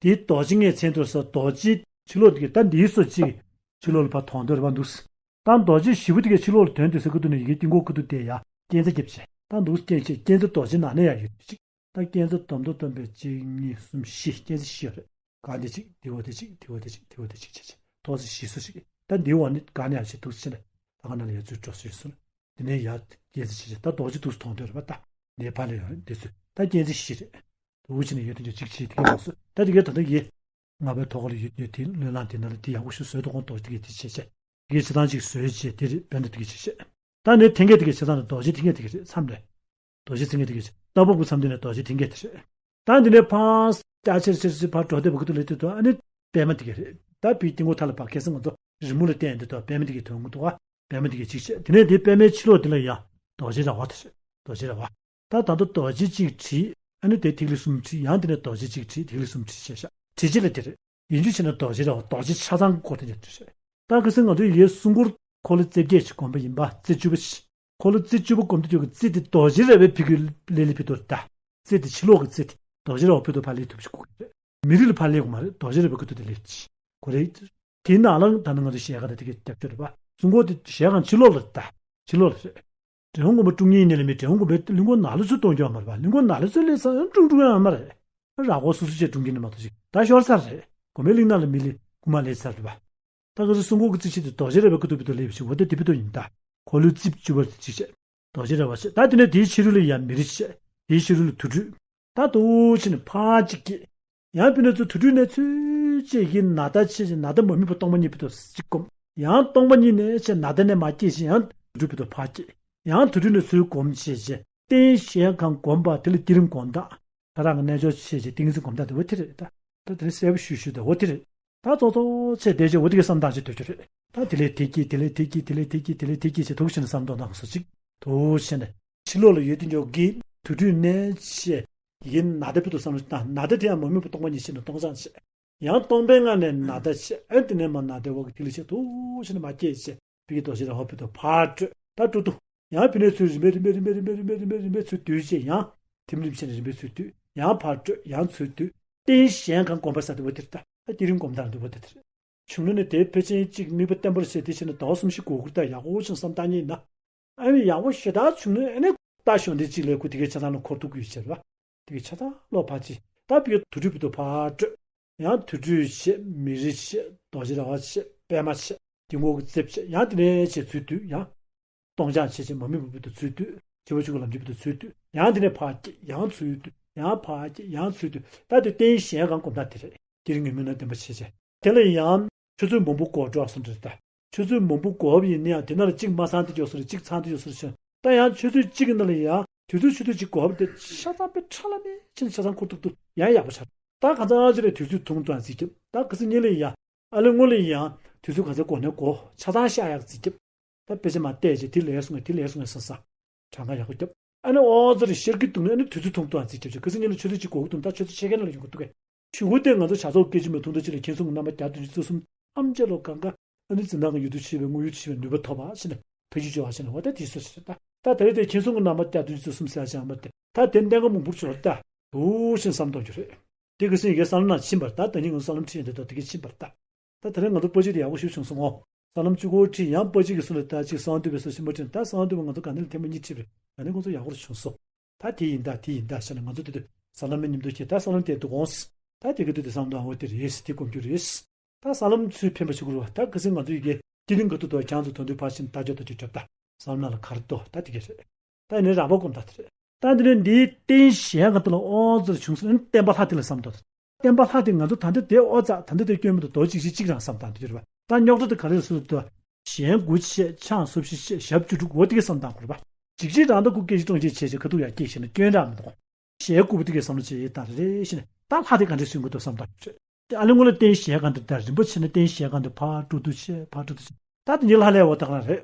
དེའི་རྡོ་རྗེ་ལྔའི་མཚན་དུ་ས་རྡོ་རྗེ་ཕྱི་ལོགས་དེ་གའི། ད་འདིའི་སོ་གཅིག་ཕྱི་ལོགས་ལ་ཕར་དོང་དེར་བ་འདུག་ད་རྡོ་རྗེ་བཞི་པོ་དེ་གའི་ཕྱི་ལོགས་ལ་དོན་དེ་ས་ཁ་ཐུག་ནས་ཡི་གེ་དཀྱིལ་འཁོར་ཁ་ཐུག་དེ་ཡ་སྐྱེད་འཛེག་རྒྱབ་བྱས། ད་འདུག་སྐྱེད་བྱས། སྐྱེད་འཛེག་རྡོ་རྗེ་ནང་ནས་ཡ་ཡོད་ཅིག་ད་སྐྱེད་འཛེག་སྡོམ་དུ་སྡོམ་པའི་གཅིག་གཉིས་གསུམ་བཞི། སྐྱེད་འཛེག་བཞི་ཡོད་རེད། གང་དེ་གཅིག་དེ་འོག་དེ་གཅིག་དེ་འོག་དེ་གཅིག་དེ་འོག་དེ་གཅིག་བྱས་བྱས། ཐོག་ས་བཞི་སོ་ཞིག་ད་འདིའི་འོག་ནི་གང་ནས་ཡ་བྱས་འདུག་ཕྱིན་ནས་ད་ག་ནང་ལ་ཡ་ཚུར་འགྲོ་སོ་ཡིན་སོང་། དེ་ནས་ཡ་སྐྱེད་འཛེག་བྱས་བྱས། ད་རྡོ་རྗེ་འདུག་མཐོང་འདོད་རེད་པ། ད་འདིའི་ཕར་ལ་ཡོད་རེད། འདི་ཚོ་ད་སྐྱེད་འཛེག་བཞི་རེད། འདུག་ཕྱིན་ནས་ཡོད་དེ་འདྲ་གཅིག་བྱས་དེ་གའི་མ་སོ། ད་དེ་གའི་ད་ལྟ་ཡི་ལྔ་པའི་ཐོག་ལ་ཡོད་ཡོད་དེ་བློས་བསླངས་དེ་ནང་ལ་དེ་ཡག་པོ་ཞིག་བཟོས་འདུག་གོང་རྡོ་རྗེ་དེ་གའི་དེ་བྱས་བྱས། དེ་གའི་ཆ་ཚང་ཅིག་བཟོས་བྱས་དེ་རེད། དཔེ་འདྲ་དེ་གའི་བྱས་བྱས། ད་ནས་ཐེངས་འགའ་དེ་གའི་ཆ་ཚང་ལ་རྡོ་རྗེ་ཐེངས་འགའ་དེ་གའི་རེད། མཚམས་རེད། རྡོ་རྗེ་ཐེངས་འགའ་དེ་གའི་རེད། རྟ་ཕོ་བུ་མཚམས་དེ་ནས་རྡོ་རྗེ་ཐེངས་འགའ་དེ་རེད། ད་འདི་ནས་ཕར་ལྕགས་ཆེར་ཆེར་ཆེར་ཕར་འགྲོ་བདེ་བ་ཁ་ཐུག་ལ་དེ་དུ་ཨ་ནི་པད་མ་དེ་གའི་རེད། ད་བི་དཀྱིལ་འཁོར་མཐའ་ལ་ཕར་ཁ་སང་ང་ཚོ་རི་མོ་ལ་བལྟས་འདི་དུ་པད་མ་དེ་གའི་དོན་གོ་འདུག་ག་པད་མ་དེ་གའི་གཅིག་བྱས། དེ་ནས་དེ་པད་མའི་ཕྱི་ལོགས་དེ་ལ་ཡ་རྡོ་རྗེ་ར་བ་དེ་རེད། རྡོ་རྗེ་ར་བ། ད་ད་དུང་རྡོ་རྗེ་གཅིག་བྲིས། ཨ་ནི་དེ་ཐིག་ལེ་གསུམ་བྲིས། ཡང་དེ་ནས་རྡོ་རྗེ་གཅིག་བྲིས། ཐིག་ལེ་གསུམ་བྲིས་བྱས་ཤག་བྲིས་རྗེས་ལ་དེ་རེད། ཡིན་རྒྱུ་བྱས་ན་རྡོ་རྗེ་ར་བ་རྡོ་རྗེ་ཆ་ཚང་སྐོར་དེ་ཉིད་དེ་རེད། ད་ཁ་སང་ང་ཚོའི་ཡའི་སྲུང་འཁོར་འཁོར་ལོ་རྩིབས་བརྒྱད་ཅིག་བསྒོམ་པ་ཡིན་པ། རྩིབས་བཅུ་པ་ཅིག་འཁོར་ལོ་རྩིབས་བཅུ་པ་བསྒོམ་དུས་ཀྱི་རྩིབས་དེ་རྡོ་རྗེ་ར་བའི་ཕི་གུ་ལེ་ལེ་ཕི་ཏོར་ད། རྩིབས་དེ་ཕྱི་ལོགས་ཀྱི་རྩིབས་དེ་རྡོ་རྗེ་ར་བ་ཕི་ཏོར་ཕར་ལེ་ཐུབ་ཅིག་གོ་གི་རེད། མི་རིགས་ལ་ཕར་ལེ་གོ་མ་རེད། རྡོ་རྗེ་ར་བའི་ཕི་ཏོར་དེ་ལེ་ཅིག་གོ་རེད། དེའི་ནང་ལ་ད་ནི་ང་ཚོ་གཞལ་ཁང་དང་དེ་གའི་རྒྱབ་ཕྱོགས་རེད་པ། སྲུང་འཁོར་དེ་གཞལ་ཁང་ཕྱི་ལོགས་ལ་རེད་ད། ཕྱི་ལོགས་ལ་རེད། འབྲས་སྤུངས་དགོན་པ་དཀྲུག་ཉེས་ཉེས་ལ་མི་འབྲས་སྤུངས་དགོན་པའི་གླིང་སྐོར་ནང་ལ་ཚུར་གཏོང་རྒྱུ་ཡང་མ་རེད་པ། གླིང་སྐོར་ནང་ལ་ཚུར་སླེབས་ས་ཡང་དཀྲུག་དཀྲུག་ཡང་མ་རེད། ར་སྐོར་སོ་སོ་བྱས་དཀྲུག་གིན་ནི་མ་གཏོགས་ཅིག་ད་ཤོར་ཚར་རེད། དགོན་པའི་གླིང་ནང་ལ་མི་ལི་རྐུ་མ་ལེན་ཚར་རེད་པ། ད་ག་ཚོད་སྲུང་འཁོར་གྱི་རྩིབས་ཕྱེད་དེ་རྡོ་རྗེ་ར་བའི་ཁ་ཐུག་ཕི་ཏོར་ལེབ་ཞིག་འོ་ད་དེ་ཕི་ཏོར་ཡིན་ད། འཁོར་ལོའི་རྩིབས་བཅུ་པར་དེ་གཅིག་བྱས། རྡོ་རྗེ་ར་བ་བྱས། ད་དེ་ནས་དེའི་ཕྱི་རོལ་ལ་ཡང་མི་རིགས་བྱས། དེའི་ཕྱི་རོལ་ལ་དུར་ཁྲོད། ད་དུ་ཕྱིན་ནས་ཕར་གཅིག་སྐྱེས། ཡང་ཕི་ནས་ཚུར་དུར་ཁྲོད་ནས་ཚུར་གཅིག་གི་ནཱ་ད་ཆེ་ཆེ་ནཱ་ད་མ་མི་ཕོ་སྟོང་པ་གཉིས་ཕི་ཏོར་གཅིག་བསྒོམ། ཡང་སྟོང་པ་གཉིས་ནས་ཆེ་ནཱ་ད་ནས་མར་སྐྱེས་ཤིང་ཡང་དུར་ཁྲོད་ཕི་ཏོར་ཕར་སྐྱེས། ཡང་དུར་ཁྲོད་ནས་ཚུར་བསྒོམ་བྱས་བྱས། རྟེན་གཞལ་ཁང་བསྒོམ་པ་དེ་ལ་བསྐྱེད་རིམ་སྒོམ་སྟངས། ད་རང་གི་རྣལ་འབྱོར་ཆེ་ཆེ་ཏིང་འཛིན་སྒོམ་སྟངས་དེ་འོ་དེ་རེད་ད། ད་དེ་རིང་གསལ་པོ་ཞུ་ཞུ་དེ་འོ་དེ་རེད། ད་ཙོག་ཙོག་ཆེ་བསྡད་ཆེ་འོ་དེ་གི་བསམ་སྟངས་ཅིག་སྡོད་རྒྱུ་རེད། ད་དེ་ལས་དེ་སྐྱེ་དེ་ལས་དེ་སྐྱེ་དེ་ལས་དེ་སྐྱེ་དེ་ལས་དེ་སྐྱེ་ཆེ་དུག་ཆེ་ནས་བསམ་བློ་གཏོང་སོ་ཅིག་དུག་ཆེ་ནས་ཕྱི་ལོགས་ལ་ཡོད་དེ་འཇོག་གི་དུག་སྦྲུལ་ནས་ཆེ། ཡིན་ན་ད་བུ་དུ་བསམ་བློ་བཏང་ན་ད་དེ་ཡང་མ་རྨོས་པ་སྟོང་པ་ཉིད་ཆེ་ནས་སྟོང་ཆ་ཆེ། ཡང་སྟོང་པའི་ངང་ནས་ན་ད་ཆེ། ཨ་དེ་ནས་མ་ན་དེ་འོག་གི་ཐིག་ལེ་ཆེ་དུ་ཆེ་ནས་མ་སྐྱེས་ཆེ། བི་གི་རྡོ་རྗེ་ར་བ་བུ་དུ་ཕར་སྤྲོད་ད་སྤྲོད་དུ། ཡང་བི་ནས་ཚུར་རིམ་པས་རིམ་པས་རིམ་པས་རིམ་པས་རིམ་པས་རིམ་པས་ཚུར་བསྡུས་ཆེ། ཡང་ཐིམ་རིམ་ཆེ་ནས་རིམ་པས་ཚུར་བསྡུས། ཡང་ཕར་སྤྲོད་ཡང་ཚུར་བསྡུས། རྟེན་གཞན་གང་སྒོམ་པ་ས་དེ་བ་དེར་ལྟ། ད་བསྐྱེད་རིམ་སྒོམ་སྟངས་དེ་བ་དེ་དེར། བྱུང་ན་ནི་དེ་ཕལ་ཆེར་གཅིག་དམིགས་པ་བརྟན་པོར་བྱས་དེ་བྱས་ན་ཟླ་བ་གསུམ་བཞི་གོ་དགུར་ད་ཡག་པོ་ཅིག་བསམ་བཏང་ཉིད་ན། ཨ་ནི་ཡག་པོ་ཞེ་དྲག་བྱུང་ན་ཨ་ནི་ད་གཞོན་དེ་གཅིག་ལས་ཁུ་དེ་གའི་ཆ་ཚང་ལ་འཁོར་ཐུག་དགོས་ཟེར་བ། དེ་གའི་ཆ་ཚང་ལོ་ཕར་ཅི། ད་བི་ག་དུག་སྦྲུལ་བུ་དུ་ཕར་སྤྲོད། ཡང་དུག་སྦྲུལ་ཆེ་མི་རི་ཆེ་རྡོ་རྗེ་ར་བ་ཆེ་པད་མ་ཆེ་དེ་ངོ་གི་རྩེབ་ཆེ་ཡང་དེ་ནས་ཆེ་ཚུལ་དུས་ཡང་། སྟོང་ཆ་ཆེ་ཆེ་མ་རྨོས་པ་བུ་དུ་ཚུལ་དུས་བྱེ་བ་ཆུ་གུ་ལམ་རྒྱུ་བུ་དུ་ཚུལ་དུས་ཡང་དེ་ནས་ཕར་སྐྱེ་ཡང་ཚུལ་དུས་ཡང་ཕར་སྐྱེ་ཡང་ཚུལ་དུས་ད་དེ་རྟེན་གཞན་གང་སྒོམ་ད་དེ་རེད། དེ་རིང་ངེས་མིན་ན་བདེན་པ་ཆེ་ཆེ། དེ་ལ་ཡང་ཆུ་ཚོད་མང་པོ་འགོར་འགྲོ་སོང་འདྲ་ད། ཆུ་ཚོད་མང་པོ་འགོར་བ་ཡིན་ན་ཡང་དེ་ན་ལ་གཅིག་མ་ཚང་དེ་འཇོག་སོ་རེད་གཅིག་ཚང་དེ་འཇོག་སོ་རེད་ཤག་ད་ཡང་ཆུ་ཚོད་གཅིག་གི་ནང་ལ་ཡང་དུས་ཚོད་ཆུ་ཚོད་གཅིག་འགོར་བ་དེ་ཆ་ཚང་པའི་ཁྲ་ལ་མེད་ཕྱིན་ཆ་ཚང་ཁུར་ཐུག་ཐུག་ཡང་ཡག་པོ་ཆགས། ད་གང་ཚང་ཅི་རེད་དུས་ཚོད་ཐུང་ཐུང་རྩིས་རྒྱབ་ད་ག་ཚོད་ཉིན་ལ་ཡང་ཨ་ལེ་སྔོན་ལ་ཡང་དུས་ཚོད་གང་ཚང་འགོར་ནས་འགོར་ཆ་ཚང་ཤ་ཡག་རྩིས་རྒྱབ། ད་དཔེ་ཆ་མ་བལྟས་ཅེས་དེ་ལས་སོང་ངས་དེ་ལས་སོང་ངས་ས་ས། གྲངས་ཀ་ཡག་པོ་རྒྱབ། ཨ་ནི་ཨོ་ཙི་རེ་ཤར་གི་འདུག་ནས་ཨ་ནི་དུས་ཚོད་ཐུང་ཐུང་ཨ་རྩིས་རྒྱབ་ཅིག་ག་ཚོད་ཉིན་ལ་ཆུ་ཚོད་གཅིག་གོ་གི་འདུག་ད་ཆུ་ཚོད་ཕྱེད་ཀའི་ནང་ལ་ཡོང་གི་འདུག་གས། ཞུ་གུ་དེ་ང་ཚོ་བྱ་ཚོགས་སྐད་ཅིག་མ་ཐུང་ཐུང་ཅིག་ལ་མཁྱེན་སོང་གི་རྣམ་པ་བརྒྱ་བདུན་ཅུ་རྩ་གསུམ་ཐམས་ཅད་ལོ་གང་ག་ཨ་ནི་འཛིན་སྟངས་ཀྱི་ཡུལ་དུ་ཆེས་པའི་དངོས་ཡུལ་དུ་ཆེས་པའི་ནུས་པ་ཐོབ་པ་ཞེས་ནས་ཕ་ཆུ་ཆོ་བ་ཞེས་ནས་འོ་ད་དེ་སོ་ཞེས་ད། ད་དེ་རེད་དེ་མཁྱེན་སོང་གི་རྣམ་པ་བརྒྱ་བདུན་ཅུ་རྩ་གསུམ་ཟེར་ཡ་ཅང་མ་དེ་ད་དེ་གཏན་ག་མང་པོར་ཆོག་ད། འདུག་ཞེས་བསམ་གཏོང་རྒྱུ་རེད། དེ་གི་སེང་གེ་ས་ལམ་ན་ཕྱིན་པར་ལྟ། ད་ཉིན་ངོ་ས་ལམ་ཁྲིད་ཡོང་དུས་ད་དེ་གི་ཕྱིན་པར་ལྟ། ད་དེ་རིང་ང་ཚོ་པོ་ཅི་དེ་ཡག་པོ་ཞིག་བྱུང་སོང་ངོ་། ས་ལམ་གཅིག་པོ་ཁྲིད་ཡང་པོ་ཅི་གི་སུ་ལ་ད་ཅིག་གསང་འདུས་པའི་སུ་ཞིམ་པོ་ཁྲིད་ད་གསང་འདུས་པ་ང་ཚོ་ག་ནས་ལ་ཐེངས་མ་གཉིས་ཁྲིད་པས་ད་ནི་ཁོང་ཚོ་ཡག་པོ་རུ་བྱུང་སོང་། ད་དེ་ཡིན་ད་དེ་ཡིན་ད་ཞེས་ནས་ང་ཚོ་དེ་དུས་ས་ལམ་མི་མཉམ་དུ་ཁྱེད་ད་ས་ལམ་དེ་འདུག་འོང་། ད་དེ་གི་དུས་དེ་བསམ་དུ་ཨ་འོ་དེ་རེད་དེ་གོམས་རྒྱུ་རེད། ད་ས་ལམ་ཚུལ་ཕན་པ་ཞིག་རུ་བ་ད་ག་སེ་ང་ཚོ་ཡི་གེ་སྐྱིད་ལིང་ག་ཏུ་དོ་གྱང་དུ་དོན་དུ་ཕར་ཕྱིན་ད་ཇོ་ད་ཇོ་གྲབ་ད་ས་ལམ་ན་ལ་གར་དོ་ད་དེ་གི་རེད། ད་ནི་རགས་པ་སྒོམ་ད་དེ་རེད། ད་འདི་ནི་འདིའི་རྟེན་གཞན་གང་དུ་ལ་ཨོ་ཙི་བྱུང་སོང་ན་བརྟེན་པ་ལྷ་དེ་ལ་བསམ་དོ། བརྟེན་པ་ལྷ་དེ་ང་ཚོ་ད་འདི་དེ་ཨོ་ཙ་ད་འདི་དེ་སྐྱོན་མི་འདུག་དོ་ཅིག་ཅིག་ཅིག་རང་བསམ་དང་དེ་རེད་བ། ད་རྙོག་དྲ་དེ་ག་རེ་སུ་དོ། གཞན་དགུ་ཆེ་ཆང་སུབ་ཤི་ཆེ་ཞབས་བཅུ་དྲུག་འོ་དེ་གི་བསམ་དང་གོ་རེད་བ། ཅིག་ཅིག་རང་ད་ཁུ་སྐད་ཅིག་གྲོང་ཅིག་ཆེ་ཆེ་ཁ་ཐུག་ཡ་སྐད་ཤེ་ན་སྐྱོན་རང་མི་འདུག་གཞན་དགུ་པོ་དེ་གི་བསམ་བློ་ཆེ་ཡེ་དང་རེ་ཤེ་ན་ད་ལྷ་དེ་ག་འདྲ་སུན་གི་དོ་བསམ་དང་ཆེ། དེ་ཨ་ལེ་ངོ་ལ་རྟེན་གཞན་གང་དུ་ད་རིན་པོ་ཆེ་ན་རྟེན་གཞན་གང་དུ་ཕར་དྲུག་ཏུ་ཆེ་ཕར་དྲུག་ཏུ་ཆེ། ད་དེ་ཉིད་ལྷ་ལས་འོ་ད་ག་རང་རེད།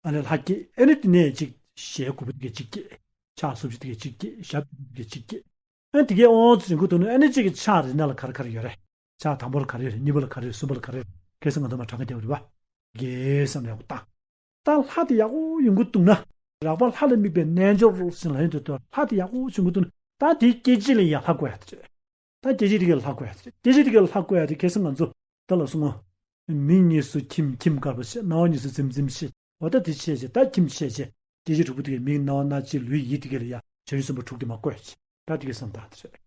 ཨ་ལེ་ལྷ་སྐྱེས་ཨེ་ནི་དེ་ནས་ཅིག་ཞལ་དགུ་པོ་དེ་གས་ཅིག་སྐྱེས། ཕྱག་སུབ་ཅིག་དེ་གས་ཅིག་སྐྱེས། ཞབས་དེ་གས་ཅིག་སྐྱེས། ཨ་དེ་གས་ཨོང་ཙི་རིང་གུ་དུ་ནི་ཨ་ནི་ཅིག་གི་ཕྱག་རེ་ན་ལ་ག་རེ་ག་རེ་ཡོད་རེད། ཕྱག་དང་པོ་ལ་ག་རེ་ཡོད་རེད། གཉིས་པ་ལ་ག་རེ་ཡོད་རེད། གསུམ་པ་ལ་ག་རེ་ཡོད་རེད། ཁ་སང་ང་ཚོ་མ་གྲངས་ཀ་བསྡད་ཡོད་རེད་བ། དགེ་བསམ་ཡག་པོ་བཏང་། ད་ལྷ་དེ་ཡག་པོ་ཡོང་གི་འདུག་ན། རགས་པ་ལྷ་ལ་དམིགས་པའི་རྣལ་འབྱོར་ཟེར་ལ་ཡོང་དུས་ད་ལྷ་དེ་ཡག་པོ་བྱུང་གི་འདུག་ན་ད་དེའི་སྐད་ཅིག་ལ་ཡང་ལྷ་བཀོད་ཡག་དེ་རེད། ད་སྐད་ཅིག་དེ་གའི་ལྷ་བཀོད་ཡག་དེ་རེད། སྐད་ཅིག་དེ་གའི་ལྷ་བཀོད་ཡག་དེ་ཁ་སང་ང་ཚོ་ད་ལ་སོང་ངོ་། མིག་གཉིས་སུ་ཁྱིམ་ཁྱིམ་དཀར་པོ་ཆེ། རྣ་བ་གཉིས་སུ་འཛིམ་འཛིམ་ཆེ། འོ་ད་དེ་ཆེ་ཆེ་ད་ཁྱིམ་ཆེ་ཆེ། སྐད་ཅིག་དྲུག་པོ་དེ་གའི་མིག་རྣ་བ་སྣ་ལྕེ་ལུས་ཡིད་དེ་གའི་ལ་ཡ་བྱ་ཡུལ་གསུམ་པོ་དྲུག་དེ་མ་བཀོད་ཡག་ཆེ། ད་དེ་གའི་བསམ་ད་དེ་རེད།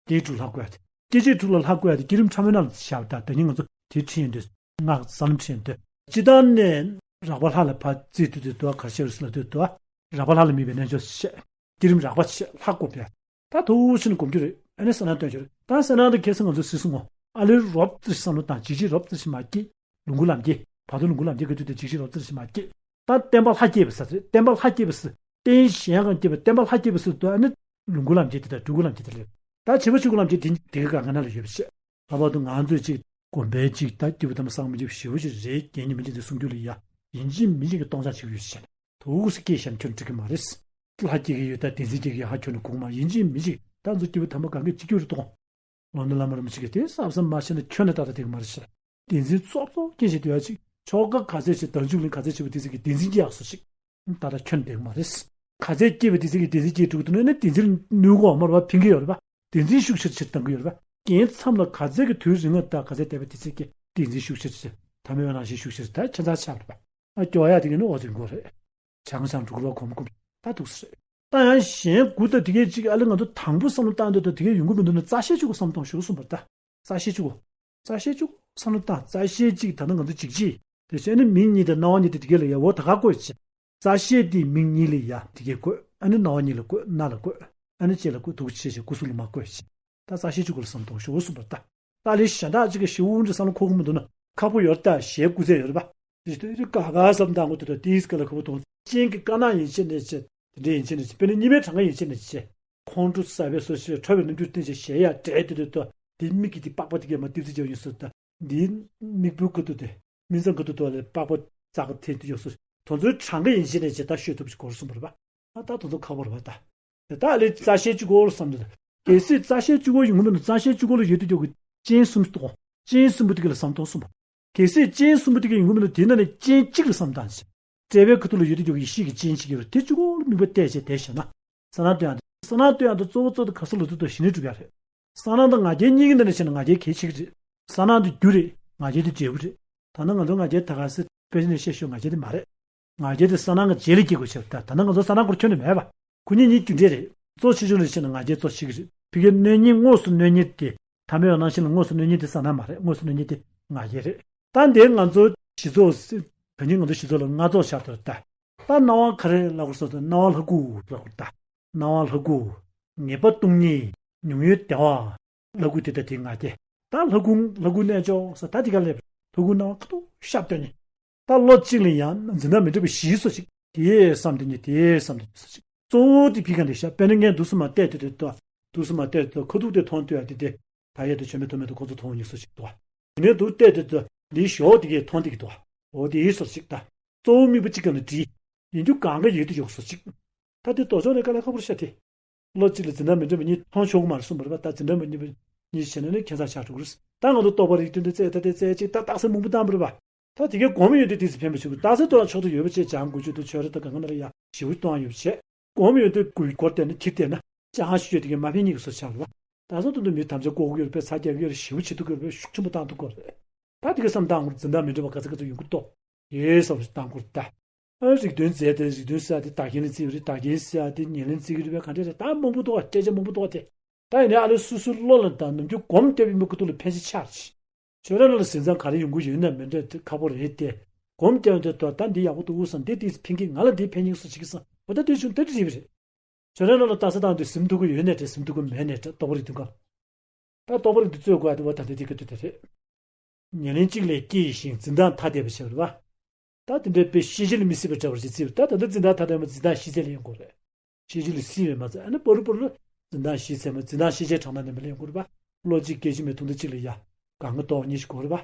སྐད་དྲུག་ལྷ་བཀོད་ཡག་དེ། སྐད་ཅིག་དྲུག་ལ་ལྷ་བཀོད་ཡག་དེ་བསྐྱེད་རིམ་ཕྲ་མོའི་ནང་ལ་བཞག་པ་ད་ད་ཉིན་ང་ཚོ་དེ་ཁྲིད་ཡོང་དུས། སྔགས་ས་ལམ་ཁྲིད་ཡོང་དུས། སྤྱི་བཏང་ནས་རགས་པ་ལྷ་ལ་ཕར་བརྩིས་དུས་དུས་དུ་གར་ཤེར་སུ་ལ་དུས་དུ་རགས་པ་ལྷ་ལ་དམིགས་པའི་རྣལ་འབྱོར་བཤད། བསྐྱེད་རིམ་རགས་པ་བཤད་ལྷ་བསྒོམ་པས། ད་ཐུགས་ཕྱིན་སྒོམ་རྒྱུ་རེད། ཨ་ནི་ས་ན་སྟོན་རྒྱུ་རེད། ད་ས་ན་འདི་ཁ་སང་ང་ཚོ་སྲིད་གསུང་ངོ་། ཨ་ལེ་རོབ་ཙི་བསམ་བློ་བཏང་། ཅིག་ཅིག་རོབ་ཙི་ཞིག་མ་སྐྱེས། ལོངས་སྐུ་ལམ་འཁྱེར། བར་དུ་ལོངས་སྐུ་ལམ་འཁྱེར་གྱི་དུས་དེ་ཅིག་ཅིག་རོབ་ཙི་ཞིག་མ་སྐྱེས། ད་བརྟེན་པ་ལྷ་སྐྱེས་པ་ཟེར་རེད། བརྟེན་པ་ལྷ་སྐྱེས་པ་ཟེར། རྟེན་གཞན་གང་སྐྱེས་པ་བརྟེན་པ་ལྷ་སྐྱེས་པ་ཟེར་དུས་ཨ་ནི་ལོངས་སྐུ་ལམ་འཁྱེར་དེ་དང་སྤྲུལ་སྐུ་ལམ་འཁྱེར་དེ་རེད། ད་བྱེད་པ་ཆོས་སྐུ་ལམ་འཁྱེར་དེ་དེ་ག་ག་ན་ལ་ཡོད་པ་བྱས། ལྷག་པར་དུ་ང་ཚོས་ཅིག་སྒོམ་པའི་ཅིག་ད་སྐྱེས་བུ་དམ་པ་སངས་མི་འཇིག་ཞེ་པོ་ཅིག་རེད། རྒན་གཉིས་མི་འཇིག་འདི་གསུང་རྒྱུ་ལ་ཡ་ཡིན་གཅིག་མིན་གཅིག་གི་སྟོང་ཆ་ཆེ་བོ་ཡོད་ཟེར། དུག་སེ་སྐད་བཤད་ན་ཁྱོད་འགྲིག་གི་མ་རེད། ལྷ་སྐྱེ་གི་ཡོད་ད་བདེན་འཛིན་སྐྱེ་གི་ཡོད་ཧ་ཁྱོད་ནི་དགོངས་མ་ཡིན་གཅིག་མིན་གཅིག་ད་ང་ཚོ་སྐྱེས་བུ་དམ་པ་གང་གི་གཅིག་གྱུར་རེད་དོ། ལོ་ན་བླ་མ་རིན་པོ་ཆེ་གིས་དེ་གཟབ་གཟབ་མ་བྱས་ན་ཁྱོད་ནི་ད་ལྟ་དེ་གི་མ་རེད་ཤག་བདེན་འཛིན་ཙོག་ཙོག་སྐྱེ་བཞིན་སྡོད་ཡ་ཅིག་ཆོ་ག་ག་ཚད་ཅིག་བདག་འཇུག་གླིང་ག་ཚད་ཆེ་བ་དེ་ཚོ་གི་བདེན་འཛིན་སྐྱེ་ཡག་སོ་ཅིག་ད་ལྟ་ཁྱོད་དེ་གི་མ་རེད། ག་ཚད་སྐྱེ་བ་དེ་ཚོ་གི་བདེན་འཛིན་སྐྱེ་དྲུག་ཏུ་ནི་བདེན་འཛིན་ནུས་གོ་མར་བ་ཕིང་གི་ཡོད་རེད་པ། བདེན་འཛིན་ཤུགས་ཆེར་ཆེར་བཏང་གི་ཡོད་རེད་པ། རྒན་མཚམས་ལ་ག་ཚད་ཀྱི་དུས་རིང་ང་ད་ག་ཚད་བསྡད་པ་དེ་ཚོ་གི་བདེན་འཛིན་ཤུགས་ཆེར་ཆེར་ཐ་མའི་ནང་བཞིན་ཤུགས་ཆེར་ད་ཁྱད་མཚར་ཆགས་རེད་པ། ཨ་སྐྱོ་ཡ་དེ་གི་ནི་འོ་ཚིག་མགོ་རེད། བྱང་ཆང་འབྲུག་ལོ་གོམ་གོམ་ད་འདུག་སེ་རེད། ད་ཡང་གཞན་དགུ་དང་དེ་གའི་གཅིག་ཨ་ལེ་ང་ཚོ་དང་པོ་བསམ་བློ་བཏང་འདོད་དང་དེ་གའི་ཡོང་གི་མི་འདུག་ན་རྩ་ཤེ་གཅིག་གོ་བསམ་བཏང་ཞུ་གསུངས་པ་ད། རྩ་ཤེ་གཅིག་གོ། རྩ་ཤེ་གཅིག་གོ་བསམ་བློ་བཏང་རྩ་ཤེ་གཅིག་ད་ནི་ང་ཚོ་གཅིག་གཅིག་དེ་བྱས་ནས་མིང་གཉིས་དང་སྣང་བ་གཉིས་དེ་དེ་གའི་ལ་ཡ་འོ་ད་ག་བཀོད་བྱས། རྩ་ཤེ་དེ་མིང་གཉིས་ལ་ཡ་དེ་གའི་བཀོད་ཨ་ནི་སྣང་བ་གཉིས་ལ་བཀོད་སྣ་ལ་བཀོད་ཨ་ནི་ལྕེ་ལ་བཀོད་ཐུགས་ཆེ་ཆེ་སྐུ་གཟུགས་ལ་མ་བཀོད་བྱས། ད་རྩ་ཤེ་གཅིག་གོ་ལ་བསམ་བཏང་ཞུ་གསུངས་པ་ད། ཏཱ་ལའི་གཞན་དག་ཅིག་གི་ཤི་བོ་འདྲ་བསམ་བློ་འཁོར་གི་མི་འདུག་ན་ཁག་པོ་ཡོད་ད་ཞེས་སྐུ་ཚེ་ཡོད་རེད་པ། དེ་དེ་དེ་ཀ་ག་བསམ་བཏང་གོ་དེ་དང་དེའི་སྐད་ལ་ཁ་བོ་དང་ཅན་གྱི་དཀར་ནག་ཡན་ཆད་ནས་བྱས་དེ་འདྲའི་ཡན་ཆད་ནས་བྱས་དཔེར་ན་གཉིས་པའི་གྲངས་ཀ་ཡན་ཆད་ནས་བྱས། ཁོང་ཁྲོ་ཟ་བའི་སོ་ཞེས་ཁྲོ་བའི་རྣམ་འགྱུར་བསྟན་བྱས་གཞལ་ཡས་བྲེས་ཏེ་དུས་དོ། དེ་མིག་གིས་དེ་པགས་པ་དེ་གས་མ་ཏིབ་ཙི་རྒྱབ་ཡིན་སོ། ད་འདིའི་མིག་སྤུའི་ཁ་ཐུག་དེ་མིག་རྩ་ཁ་ཐུག་དོ་ལས་པགས་པ་རྩ་ཁ་ཐེན་དུ་ཡོད་སོ། དོ་ཚོའི་གྲངས་ཀ་ཡིན་ཕྱིན་ནས་ཇི་ལྟར་ཤོད་ཐུབ་ཀྱི་སྐོར་གསུངས་པ་རེད་པ། ཨ་ད་དོ་ཚོ་ཁག་པོ་རེད་པ་ད། དེ་དག་ལས་རྩ་ཤེ་གཅིག་པོ་ལ་བསམ་དུས། གལ་སྲིད་རྩ་ཤེ་གཅིག་པོ་ཡོང་གི་འདུག་ན་རྩ་ཤེ་གཅིག་པོ་ལ་ཡོད་དུ་འཇོག་གི་རྐྱེན་གསུམ་གཏོགས། རྐྱེན་གསུམ་པོ་དེ་ག་ལ་བསམ་གཏོང་གསུངས་པ། གལ་སྲིད་རྐྱེན་གསུམ་པོ་དེ་ག་ཡོང་གི་མིན་ན་དེ་ན་ནས་རྐྱེན་གཅིག་ལ་བསམ་བཏང་ཞིག་བྲེལ་བའི་ཁ་ཐུག་ལ་ཡོད་དུ་འཇོག་གི་ཡེ་ཤེས་ཀྱི་རྐྱེན་གཅིག་ཡོད་རེད། དེ་གཅིག་པོ་ལ་དམིགས་པ་གཏད་བྱས་དེ་བཞག་ན། གསལ་སྣང་སྟོན་ཡག་དེ། གསལ་སྣང་སྟོན་ཡག་དེ་གཙོ་བོ་གཙོ་དེ་ག་ས་ལ་ཐུག་ཐུག་ཞི་གནས་སྒྲུབ་ཡག་རེད། གསལ་སྣང་དང་ང་རྒྱལ་གཉིས་ཀྱི་འདི་ནས་བྱས་ན་ང་རྒྱལ་གལ་ཆེ་གི་རེད། གསལ་སྣང་དེ་རྒྱུ་རེད། ང་རྒྱལ་དེ་འབྲས་བུ་རེད། ད་ནི་ང་ཚོ་ང་རྒྱལ་ད་ག་སེ་དཔེ་ཆ་ནས་བཤད་ཤོག་ང་རྒྱལ་དེ་མ་རེད། ང་རྒྱལ་དེ་གསལ་སྣང་གི་རྗེས་ལ་སྐྱེ་དགོས་ཆེ་བ། ད་ད་ནི་ང་ཚོ་གསལ་སྣང་སྐོར་ཁྱོན་ནས་མེད་པ། ཁོ་གཉིས་གཉིས་རྒྱུ་འབྲས་རེད། གཙོ་ཆེ་ཆུང་ནས་བཤད་ན་ང་རྒྱལ་གཙོ་ཆེ་གི་རེད། ཕ་གིའི་གནོད་ཉེས་དངོས་སུ་གནོད་ཉེས་དེ། ཐ་མལ་པའི་སྣང་ཞེན་ལ་དངོས་སུ་གནོད་ཉེས་དེ་གསལ་སྣང་མ་རེད། དངོས་སུ་གནོད་ཉེས་དེ་ང་རྒྱལ་རེད། ད་འདིར་ང་ཚོ་གཞི་ཚོགས་སི་གང་ཅི་ང་ཚོ་གཞི་ཚོགས་ལ་ལྔ་ཚོགས་ཤར་དུ་ད། ད་སྣང་བ་ག་རེ་ལབ་དགོས་སོ། ད་སྣང་བ་ལྷ་སྐུ་ལབ་དགོས། ད་སྣང་བ་ལྷ་སྐུ། ངེས་པ་སྟོང་ཉིད། མྱོང་ཡུལ་བདེ་བ། ལྷ་སྐུ་དེ་ད་དེ་ང་རྒྱལ། ད་ལྷ་སྐུ་ལྷ་སྐུ་གནས་མཆོག་ཟེར་ད་དེ་ག་ལས་ལྷ་སྐུ་སྣང་བ་ཁ་ཐུག་ཤར་སྟོན་ནི། ད་བློ་གཅིག་ལ་ཡང་འཛིན་སྟངས་མི་འདྲ་བ་བཞི་སོ་ཞིག་དེའི་བསམ་དེ་ཉིད་དེའི་བསམ་དེ་ཉིད་སོ་ཞིག་གཙོ་བོ་དེ་ཕི་ག་འདི་ཤ་དཔེར་ན་ངས་འདུག་སེ་མ་བལྟས་དུས་དེ་ལྟོས། འདུག་སེ་མ་བལྟས་དུས་ཁ་ཐུག་དེ་མཐོང་ལྟོས་ཡ་དེ་དེ། ད་ཡ་དེ་བྱོན་མི་ཐོན་མི་དུ་ཁོ་ཚོ་མཐོང་ཉིད་སོ་ཞིག་དུ་བ། དེ་ནས་འདུག་བལྟས་དུས་དུ་འདིའི་ཞོ་དེ་གས་མཐོང་དེ་གི་དུ་བ། འོ་དེའི་སོ་ཞིག་ད། གཙོ་བོ་དམིགས་པ་གཅིག་ག་ལ་བྲིས། ཡིན་རྒྱུ་གང་ག་ཡོད་དུ་ཡོད་སོ་ཞིག་ད་དེ་དོ་ཅོག་ནས་དཀའ་ལས་ཁག་པོ་ཤ་དེ། བློ་གཅིག་ལ་འཛིན་སྟངས་མི་འདྲ་བ་གཉིས་མཐོང་ཆོག་གི་མ་རེད་གསུངས་པ་རེད་པ། ད་འཛིན་སྟངས་མི་འདྲ་བ་གཉིས་བྱས་ན་ནི་ཁྱད་མཚར་ཆགས་འགྲོ་གི་རེད། ད་ང་ཚོ་རྟོགས་པ་རིགས་མཐུན་དེ་རྩལ་ད་དེ་རྩལ་གཅིག་ད་རྟགས་གསལ་མང་པོ་བཏང་པ་རེད་པ། ད་དེ་གའི་སྒོམ་ཡོན་ཏན་དེ་ཚོ་ཕན་པ་བྱུང་གི། རྟགས་གསལ་ཐོག་ལ་ཕྱོགས་སུ་ཡོད་པ་བྱས་སྦྱང་དགོས་ཆེད་དུ་ཆོས་ར་དང་གང་ག་ན་ར་ཡ་ཞེ་པོ་གཏོང་ཡོད་པ་བྱས། སྒོམ་ཡོན་ཏན་དགོས་སྐོར་བལྟས་ན་ཁྱེར་བལྟས་ན་སྦྱང་ཤེས་ཡོད་དེ་གའི་མ་ཕན་གཉིས་ཀྱི་བཟོ་ཆགས་རེད་པ། ད་གཟོད་དོན་དུ་མི་དམ་བཅའ་བཀོག་གི་ཡོད་པས་ཚ་རྒྱག་གི་ཡོད་རེད། ཞེ་པོ་བྱེད་ཐུབ་ཀྱི་ཡོད་རེད་པས་ཤུགས་ཆེན་པོ་བཏང་ཐུབ་ཀྱི་ཡོད་རེད། ད་དེ་གའི་བསམ་སྟངས་སྐོར་འཛིན་སྟངས་མི་འདྲ་བ་ག་ཚོད་ག་ཚོད་ཡོང་གི་འདུག་ཡོད་བསམ་བློ་བཏང་དགོས་རེད་ད། ཨ་རིགས་མཐུན་རྫས་དེ་རིགས་མཐུན་ཟེར་ཡ་དེ་བདག་རྐྱེན་ལ་བརྩི་བ་རེད། བདག་རྐྱེན་ཟེར་ཡ་དེ་ཉེར་ལེན་བརྩི་གི་རེད་པས་ག་འདྲ་རེད། ད་མང་པོ་འདུག་བ། སྐད་ཆ་མང་པོ་འདུག་བ་དེ། ད་ཡིན་ནའི་ཨ་ལེ་སོ་སོའི་བློ་ལ་ད་ནམ་རྒྱུན་སྒོམ་བརྒྱབ་ཡིན་པའི་ཁུ་ཐུག་ལ་ཕན་ཆེ་ཆགས་རེད། ཁྱོད་རང་ལ་ཟིན་ཙང་ག་རེ་ཡོང་གི་ཡོད་ན་མི་འདྲ་དེ་ཁག་པོ་རེད་དེ། སྒོམ་བརྒྱབ་དེ་ད་ད་འདི་ཡག་པོ་འདུག་བསམ། འདི་དེ་ཕན་གི་ང་ལ་འདི་ཕན་ཡིན་བཟོ་བྱེད་ཀྱི་བསམ། འོ་ད་དེ་བྱུང་ད་འདི་རེད་པ་རེད། ཁྱོད་རང་ལ་ལྟ་ས་དང་དུ་ཟིན་ཐུབ་ཀྱི་ཡོད་ནའི་འདྲ་ཟིན་ཐུབ་ཀྱི་མེད་ནའི་འདྲ་རྟོགས་པ་རིགས་མཐུན་ག་ད་རྟོགས་པ་རིགས་མཐུན་རྩོད་དགོས་ཡ་དེ་བ་ད་ལྟ་དེ་ག་དུས་དེ་རེད། ཉེར་ལེན་གཅིག་ལས་སྐྱེས་ཤིང་འཛིན་སྟངས་ཐ་དད་པ་བྱེད་པ་རེད་པ། ད་དེ་འདྲའི་དཔེ་ཤེས་བྱ་ལ་མི་སྲིད་པ་འདྲ་བར་བྱེད་ཚིག་ད་ད་ལྟ་འཛིན་སྟངས་ཐ་དད་མ་འཛིན་སྟངས་ཤེས་བྱ་ལ་ཡོང་དགོས་རེད། ཤེས་བྱ་ལ་སྲིད་པས་མ་ཚད་ཨ་ནི་པོ་རུ་པོ་རུ་འཛིན་སྟངས་ཤེས་ཚད་མ་འཛིན་སྟངས་ཤེས་བྱའི་གྲངས་ཐང་ལྡན་པ་ལ་ཡོང་དགོས་རེད་པ། བློ་གཅིག་སྐད་ཅིག་མའི་ཐུང་མཐའ་གཅིག་ལ་ཡ་གང་ག་རྟོགས་གཉིས་ཤིག་དགོས་རེད་པ།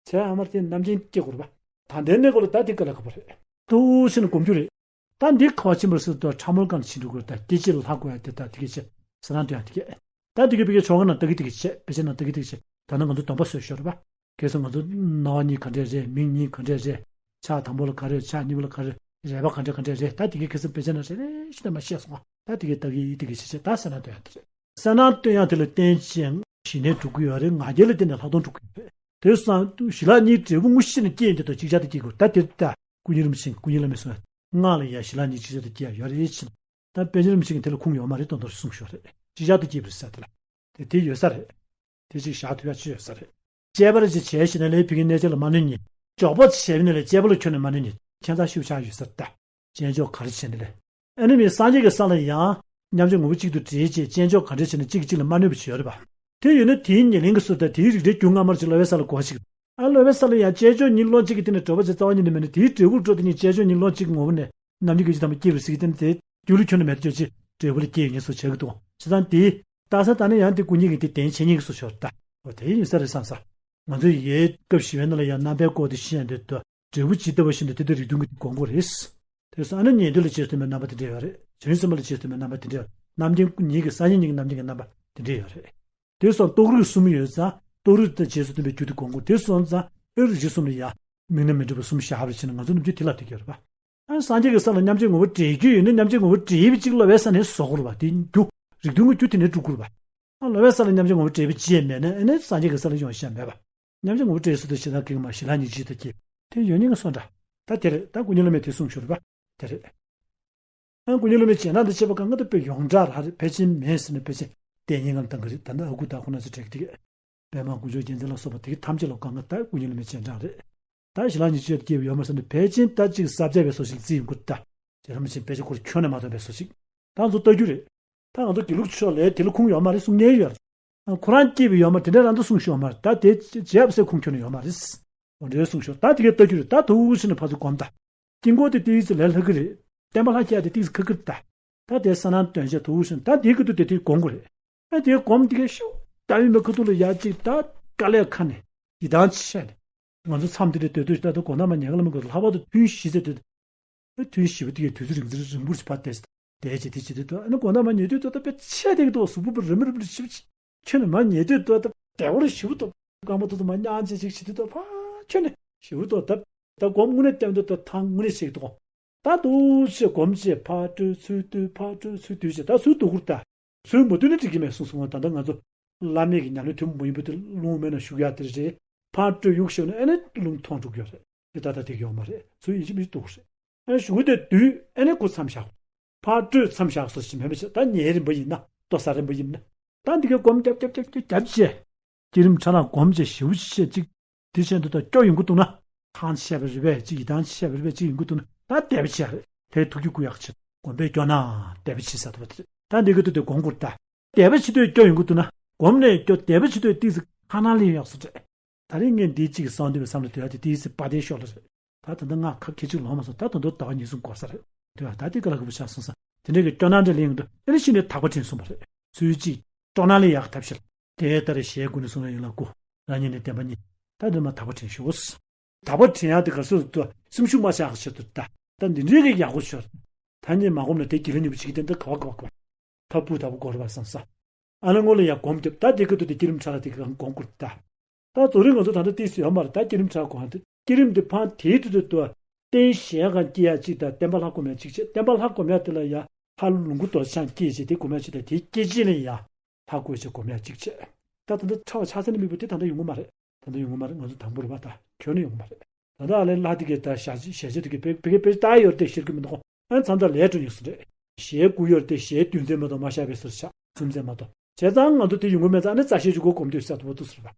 ཚེ་ཨ་མར་དེ་རྣམ་མཁྱེན་སྐྱེ་དགོས་རེད་པ། ད་ལྟའི་གནས་སྐོར་ལ་ད་དེ་དཀའ་ལས་ཁག་པོ་རེད། ཐུགས་ཕྱིན་སྒོམ་རྒྱུ་རེད། ད་འདི་ཁ་བ་ཕྱིན་པར་སྲིད་དུ་ཕྲ་མོའི་སྒང་ལ་ཕྱིན་འགྲོ་དགོས་རེད། ད་སྐད་ཅིག་ལ་ལྷག་དགོས་ཡ་དེ་ད་དེ་གས་བྱས་ཟེར་ན་འདོད་ཡ་དེ་གས། ད་དེ་གས་བི་གའི་ཆོ་ག་ནང་ལྟ་གི་དེ་གས་བྱས་དཔེ་ཆ་ནང་ལྟ་གི་དེ་གས་བྱས་ད་ནི་ང་ཚོ་སྡོམ་པ་བཟོས་ཤོར་རེད་པ། གལ་སྲིད་ང་ཚོ་རྣ་བ་གཉིས་ག་འདྲས་རེད། མིག་གཉིས་ག་འདྲས་རེད། ཕྱག་དང་པོ་ལ་ག་རེ་ཡོད། ཕྱག་གཉིས་པ་ལ་ག་རེ་ཡོད། རལ་པ་ག་འདྲས་ག་འདྲས་རེད། ད་དེ་གས་གལ་སྲིད་དཔེ་ཆ་ནང་རེ་རེ་བཞིན་དུ་མ་ཤེས་སོང་ང་། ད་དེ་གས་ལྟ་གི་དེ་གས་བྱས་བྱས་ད་ཟེར་ན་འདོད་ཡ་དེ་རེད། གསལ་སྣང་སྟོན་ཡག་དེ་ལ་བརྟེན་ཅིང་ཞི་གནས་འགྲུབ་ཀྱི་ཡོད་རེད། ང་རྒྱལ་ལ་བརྟེན་ནས་ལྷག་མཐོང་འགྲུབ་ཀྱི་ཡོད་རེད། དེ་སང་ཞི་ལྷག་གཉིས་འབྲས་བུ་དངོས་གཞི་ནས་སྐྱེ་ཡོང་དུས་དང་གཅིག་ཆར་དུ་སྐྱེ་དགོས། ད་དེར་ལྟ་ཀུན་མཁྱེན་རིན་པོ་ཆེ་ཀུན་མཁྱེན་བླ་མས་གསུངས་པ། སྔགས་ལ་ཡང་ཞི་ལྷག་གཉིས་གཅིག་ཆར་དུ་སྐྱེ་ཡག་ཡོད་རེད་ཕྱིན། ད་པཎ་ཆེན་རིན་པོ་ཆེ་གིས་དེ་ལ་ཁུངས་ཡོད་མ་རེད་དོན་དུ་གསུངས་ཤོག་རེད། གཅིག་ཆར་དུ་སྐྱེས་པ་རེད་ཟེར་དེ་ལ། དེ་དེ་ཡོད་ས་རེད། དེ་གཅིག་བཞག་ཐུབ་ཡག་ཅིག་ཡོད་ས་རེད། དཔྱད་པ་རེ་ཅིག་བྱས་ཤིང་ན་ལས་ཕི་གི་གནས་ཆ་ལ་མ་གནོད་ཉིད། འཇོག་པ་བྱས་ནས་ལས་དཔྱད་པ་ལ་ཁྱོན་ནས་མ་གནོད་ཉིད་ཁྱད་མཚར་ཤུགས་ཆག་ཡོད་ས་རེད་ད། དཔྱད་འཇོག་ག་རེ་བྱས་ནས་ལས། ཨ་ནི་མི་སངས་རྒྱས་ཀྱི་ས་ལ་ཡང་མཉམ་རྗེས་ངོ་བོ་གཅིག་ཏུ་འདྲེས་བྱས་དཔྱད་འཇོག་ག་འདྲ་བྱས་ན་གཅིག་གིས་གཅིག་ལ་མ་གནོད་པ་ཞིག་ཡོད་རེད་པ། དེ་ཡོད་ན་དེའི་ཉེར་ལེན་གྱི་ཚུལ་དང་དེའི་རིགས་འགྲེའི་རྒྱུ་སྔ་མར་གྱི་སློབ་པའི་ས་ལ་གོ་བ་ཞིག་ཨ་སློབ་པའི་ས་ལ་ཡང་དཔྱད་འཇོག་གཉིས་བློ་གཅིག་གི་སྟེང་ནས་གྲུབ་པ་ཅིག་རྩ་བ་ཉིད་ནས་མེད་ན་དེའི་འབྲས་བུར་འགྲོ་དེ་ཉིད་དཔྱད་འཇོག་གཉིས་བློ་གཅིག་གི་ངོ་བོ་ནས་རྣམ་འགྱུར་གྱི་ཇི་ལྟ་བུ་སྐྱེས་པའི་ཚིག་གི་སྟེང་ནས་དེ་རྒྱུ་ལ་ཁྱོན་ནས་མེད་དུ་གྱུར་ཅིག་འབྲས་བུ་ལ་སྐྱེས་ཡོད་ངེས་སུ་བྱེད་ཀྱི་འདུག་བྱས་ཙང་དེའི་རྟགས་གསལ་ད་ནི་ཡང་དེ་ཀུན་མཁྱེན་གྱི་དེ་བདེན་ཆེན་ཉིད་ཀྱི་སུ་ཞོར་ལྟ། འོ་དེ་ཡིན་ས་རེད་བསམ་ས། ང་ཚོས་ཡའི་སྐབས་བཞི་པའི་ནང་ལ་ཡང་རྣམ་པའི་སྐོར་དེ་བཤད་འདོད་དུ། འབྲས་བུ་ཇི་ལྟ་བ་བཞིན་དུ་དེ་དང་རིགས་མཐུན་གྱི་དེ་སྒོམ་དགོས་རེད། དེ་སོང་ཨ་ནི་ཉན་ཐོས་ལ་རྗེས་སུ་མཐུན་པའི་རྣམ་པ་དེ་འདྲ་ཡོད་རེད། བྱང་སེམས་པ་ལ་རྗེས་སུ་མཐུན་པའི་རྣམ་པ་དེ་འདྲ་ཡོད། རྣམ་མཁྱེན་ཉིད་ཀྱི་སངས་རྒྱས་ཉིད་ཀྱི་རྣམ་མཁྱེན་གྱི་རྣམ་པ་དེ་འདྲ་ཡོད་རེད། དེ་སོང་རྟོགས་རིགས་གསུམ་ཡོད་ཙང་རྟོགས་རིགས་དང་རྗེས་སུ་མཐུན་པའི་རྒྱུ་དེ་སྒོམ་དགོས། དེ་སོང་ཙང་ཨེ་རུ་རྗེས་གསུམ་ལ་ཡ། དམིགས་རྣམ་མི་འགྲིག་པ་གསུམ་བཞག་པར་བྱས་ན་ང་ཚོ་ནམ་རྒྱུན་དེ་ལ་དེ་ག་རེད་པ། ཨ་སངས་རྒྱས་ཀྱི་ས་ལ་མཉམ་རྗེས་ངོ་བོ་འདྲེས་རྒྱུ་ཡོད་ན་མཉམ་རྗེས་ངོ་བོ་འདྲེས་པའི་གཅིག་སློབ་པའི་ས་ནས་བཟོ་དགོས་རེད་པ། དེ་རྒྱུ་རིགས་མཐུན་གྱི་རྒྱུ་དེ་ནས་སྒྲུབ་དགོས་རེད་པ། ཨ་སློབ་པའི་ས་ལ་མཉམ་རྗེས་ངོ་བོ་འདྲེས་པ་ཅི་ཡང་མེད་ན་ཨ་ནི་སངས་རྒྱས་ཀྱི་ས་ལ་ཡོང་ཤེས་མེད་པ། མཉམ་རྗེས་ངོ་བོ་འདྲེས་སུ་དུ་ཞེ་སྡང་གི་མ་ཞི་ལྷག་གཉིས་གཅིག་ཏུ་སྐྱེས། དེ་ཡོད་ཉིད་ཀྱི་སོ་འདྲ། ད་དེ་རེད། ད་ཀུན་མཁྱེན་བླ་མས་དེ་གསུངས་ཤོར་བ། དེ་རེད། ཨ་ཀུན་མཁྱེན་བླ་མའི་རྗེས་གནང་དང་བཅས་པ་གང་ག་དེ་དཔེ་ཡོངས་གྲགས་རང་རེད། ཕལ་ཆེར་མེད་ཟེར་ན་ཕལ་ཆེར་བདེན་ཉིད་ངང་བཏང་གི་རེད། ད་ནི་ཨ་ཁུ་ད་ཁོ་ན་ཚོ་དྲན་གི་དེ་གས། པདྨ་དཀོན་མཆོག་རྒྱལ་མཚན་ལ་སོགས་པ་དེ་གས་ཐམས་ཅད་ལ་གང་ག་ད་ཀུན་མཁྱེན་བླ་མའི་རྗེས་འབྲང་རེད། ད་ཞི་ལྷག་གཉིས་གཅིག་ཏུ་སྐྱེས་པ་ཡོད་མ་ཟེར་ན་ཕལ་ཆེར་ད་ཅིག་ཟབ་རྒྱས་པའི་སོ་ཞིག་བརྩི་ཡོང་གི་རེད་ད། རྗེ་རིན་པོ་ཆེ་དཔེ་ཆ་ཁོ་རང་ཁྱོན་ནས་མ་ཐོན་པའི་སོ་ཞིག་ད་ང་ཚོ་ལྟ་རྒྱུ་རེད། ད་ང་ཚོ་དགེ་ལུགས་ཕྱོགས་ལས་དེ་ལ་ཁུངས་ཡོད་མ་རེད་གསུང་མཁན་ཡོད་རེད། ཁོ་རང་སྐྱེས་པ་ཡོད་མ་རེད། དེ་འདྲ་རང་ཚོ་གསུང་ཤོག་མ་རེད། ད་དེ་རྗེ་ཡབ་སྲས་ཁུངས་ཁྱོན་ནས་ཡོད་མ་རེད། འོ་འདྲའི་གསུང་ཤོག་ད་དེ་གའི་ལྟ་རྒྱུ་རེད། ད་དུ་ཕྱིན་ནས་ཕར་ཚུར་སྒོམ་ད། དཀྱིལ་འཁོར་དེ་ཏིག་ཙི་ལས་སླ་གི་རེད། བརྟེན་པ་ལྷ་ཁྱེར་དེ་ཏིག་ཙི་ཁག་གི་རེད་ད། ད་དེ་ས་ནང་དོན་བྱས་ཐུག་ཞིང་ད་དེའི་ཁ་ཐུག་དེ་དེ་སྒོམ་དགོས་རེད། ཨ་དེའི་སྒོམ་དེ་གའི་ཤོག་ད་ཡིན་པའི་ཁ་ཐུག་ལ་ཡར་གཅིག་ད་དཀའ་ལས་ཁ་ནས་ཡི་དམ་ཆེ་ནས། ང་ཚོ་མཚམས་དེ་འདྲ་སྡོད་དུས་ད་ལྟ་དགོང་དག་མ་ཉལ་ག་ལ་མི་དགོས་ལྷག་པར་དུ་ཐུན་བཞི་ཟེར་དུས། ཐུན་བཞི་པ་དེ་གའི་དུས་ཚོད་རིང་ཙམ་རིང་པོར་ཞིག་ཕར་བསྡད་བསྡད་བྱས་དེ་བྱེད་དུས་ད་ཨ་ནི་དགོང་དག་མ་ཉལ་དུས་ད་ལྟ་དཔེ་ཆད་དེ་གི་འདུག་གཟུགས་པོ་རི་མོ་རི་མོ་རི་ཞིབ་ཁྱོད་ནི་མ་ཉལ་དུས་ད་ལྟ་བདེ་བོ་རི་ཞིབ་འདུག་རྐང་པ་ཐོག་ཏུ་མ་མཉམ་བྱས་ཅིག་བྱེད་དུས་ད་ཕར་ཁྱོད་ནི་ཞིབ་འདུག་ད་ད་སྒོམ་དངོས་གནས་བསྟན་དུས་ད་ཐང་དངོས་གནས་ཞིག་འདུག་ད་འདུག་ཞེས་སྒོམ་བྱས་ཕར་སྤྲོད་ཚུར་སྡུད་ཕར་སྤྲོད་ཚུར་སྡུད་ཅེས་ད་ཚུར་སྡུད་ཁུར་ད། ཚུར་མ་སྡུད་ན་འགྲིག་གི་མེད་གསུངས་སོང་བ། ད་ལྟ་ང་ཚོ་བླ་མེད་ཀྱི་ཉམས་ལེན་ཐུན་མོང་མ་ཡིན་པ་དེ་རླུང་མེད་ན་ཞུགས་ཡག་དེ་རེད། ཕར་སྤྲོད་གཡུག་ཤོར་ན་ཨ་ནི་རླུང་ཐོང་འགྲོ་གི་ཡོད་རེད། དེ་ད་ལྟ་དེ་གི་ཡོད་མ་རེད། ཚུར་ཡིན་གཅིག་མིན་གཅིག་སྡུད་རེད། ཨ་ནི་ཞུགས་དེ་སྡུད་ཨ་ནི་ཁུར་མཚམས་བཞག་ཕར་སྤྲོད་མཚམས་བཞག་སོ་ཞིག་མེད་མ་བྱས་ད་ཉལ་རན་པ་ཡིན་ན་ལྟོ་ཟ་རན་པ་ཡིན་ན། ད་འདི་གའི་སྒོམ་རྒྱབ་རྒྱབ་རྒྱབ་རྒྱབ་རྒྱབ་བྱས། བསྐྱེད་རིམ་ཕྲ་རགས་སྒོམ་བྱས་ཞེ་པོ་ཅིག་བཤད་ཅིག་དེ་བཞིན་དུ་ད་སྐྱོ་ཡོང་གི་འདུག་ན། ཐང་ཆད་པ་རེད་པས་ཅིག་ཡི་དམ་ཆད་པ་རེད་པས་ཅིག་ཡོང་གི་འདུག་ན་ད་དད་པ་བྱས་རེད། དེ་ཐུགས་རྒྱུད་བསྐུལ་ཡག་ཆེད་དགོན་པའི་སྐྱོ་ན་དད་པ་བྱེད་ས་ཐུབ་པ་དེ་རེད། ད་འདི་གི་དུས་དེ་སྒོམ་དགོས་ད། དད་པ་བྱེད་དུས་སྐྱོ་ཡོང་གི་འདུག་ན་སྒོམ་ནས་སྐྱོ་དད་པ་བྱེད་དུས་ཏིག་ཙི་ཁ་ནང་ལེན་ཡག་སུ་རེད། ད་རིང་ངས་འདི་གཅིག་གསང་འདུས་པའི་བསམ་བློ་དོད་ཡག་དེ་ཏིག་ཙི་པ་དེ་ཤོར་ལ་རེད། ད་ད་ལྟ་ང་ཁ་ཁེ་ཅིག་ལོང་མ་སོང་། ད་ད་དུང་ཟླ་བ་གཉིས་གསུམ་འགོར་ས་རེད། དེ་བ་ད་དེ་ག་ལ་གི་བུ་ཆགས་སོང་ས་དེ་འདྲའི་གི་སྐྱོ་སྣང་འདྲ་ལེན་ཡོང་དུས་ཨ་ནི་ཤི་ནས་ཐག་པ་དྲན་སོང་བ་རེད། ཚུལ་གཅིག་སྐྱོ་སྣང་ལེན་ཡག་ཐབས་ཤེས་དེ་ལྟར་ཞལ་ཀུན་ནས་གསུངས་ལ་ཡིན་ལ་སྐུ་རང་ཉིད་ནས་བདེན་པ་ཉིད་ད་འདི་མ་ཐག་པ་དྲན་ཤོག་ད་པ་དྲན་ཡག་དེ་ག་སོ་དུ་སེམས་ཤུགས་མ་ཆག་ཆེད་དུ་ད་ད་འདི་འདྲའི་གི་ཡག་པོ་ཤོར། ད་ནི་མ་སྒོམ་ན་དེ་དགེ་ལེགས་ཉེས་པོ་བྱེད་ཀྱི་དེ་འདི་ག་བ་ག་བ་ག་བ་ཐབས་བུ་ད་བུ་སྒོར་བ་བསམ་ས། ཨ་ནི་སྔོན་ལ་ཡང་སྒོམ་རྒྱབ་ད་དེ་ག་དུ་དེ་བསྐྱེད་རིམ་ཕྲ་རགས་དེ་ག་སྒོམ་དགོས་ད། ད་རྫོགས་རིམ་ང་ཚོ་ད་ལྟ་ཏིས་སུ་ཡོད་མ་རེད། ད་བསྐྱེད་རིམ་ཕྲ་རགས་སྒོམ་དེ་བསྐྱེད་རིམ་དེ་ཕང་དེའི་དུས་དུ་དུ་རྟེན་གཞལ་ཡས་ཁང་བསྐྱེད་ཡག་གཅིག་དང་བརྟེན་པ་ལྷ་སྒོམ་ཡག་གཅིག་བྱས། བརྟེན་པ་ལྷ་སྒོམ་ཡག་དེ་ལ་ཡང་ལྷ་ལུང་ཁུག་རྡོ་རྗེ་འཆང་བསྐྱེད་བྱས་དེ་སྒོམ་ཡག་གཅིག་དང་དེའི་བསྐྱེད་རྗེས་ལ་ཡང་ལྷ་བཀོད་བྱས་སྒོམ་ཡག་གཅིག་བྱས། ད་ད་ལྟ་ཕྲ་བ་ཕྱག་འཚལ་ནས་དམིགས་པ་དེ་ད་ལྟ་ཡོང་གི་མ་རེད། ད་ལྟ་ཡོང་གི་མ་རེད། ང་ཚོ་དང་པོ་རེད་པ། ད་ཁྱོན་ནས་ཡོང་གི་མ་རེད། ད་ལྟ་ཨ་ལས་ལྷ་དེ་གའི་ད་ཞལ་ཞལ་ཆད་དེ་གའི་དཔེ་དཔེ་དཔེ་ལྟ་ཡོད་དེ་ཤེར་གི་མི་འདུག་ཨ་མཚམས་ད་ལས་གྲོལ་ཡོང་སོང་རེད། ཞལ་དགུ་ཡོད་དེ་ཞལ་བདུན་ཚན་མ་གཏོགས་མ་བཞག་པའི་ཟུར་ཆག་གསུམ་ཚན་མ་གཏོགས་བྱས་ཙང་ང་ཚོ་དེ་ཡོང་གི་མེད་ཙང་ཨ་ནི་རྩ་ཤེ་ཆུ་གོ་སྒོམ་དུས་ས་དུ་བ་དུ་ཟུར་པ།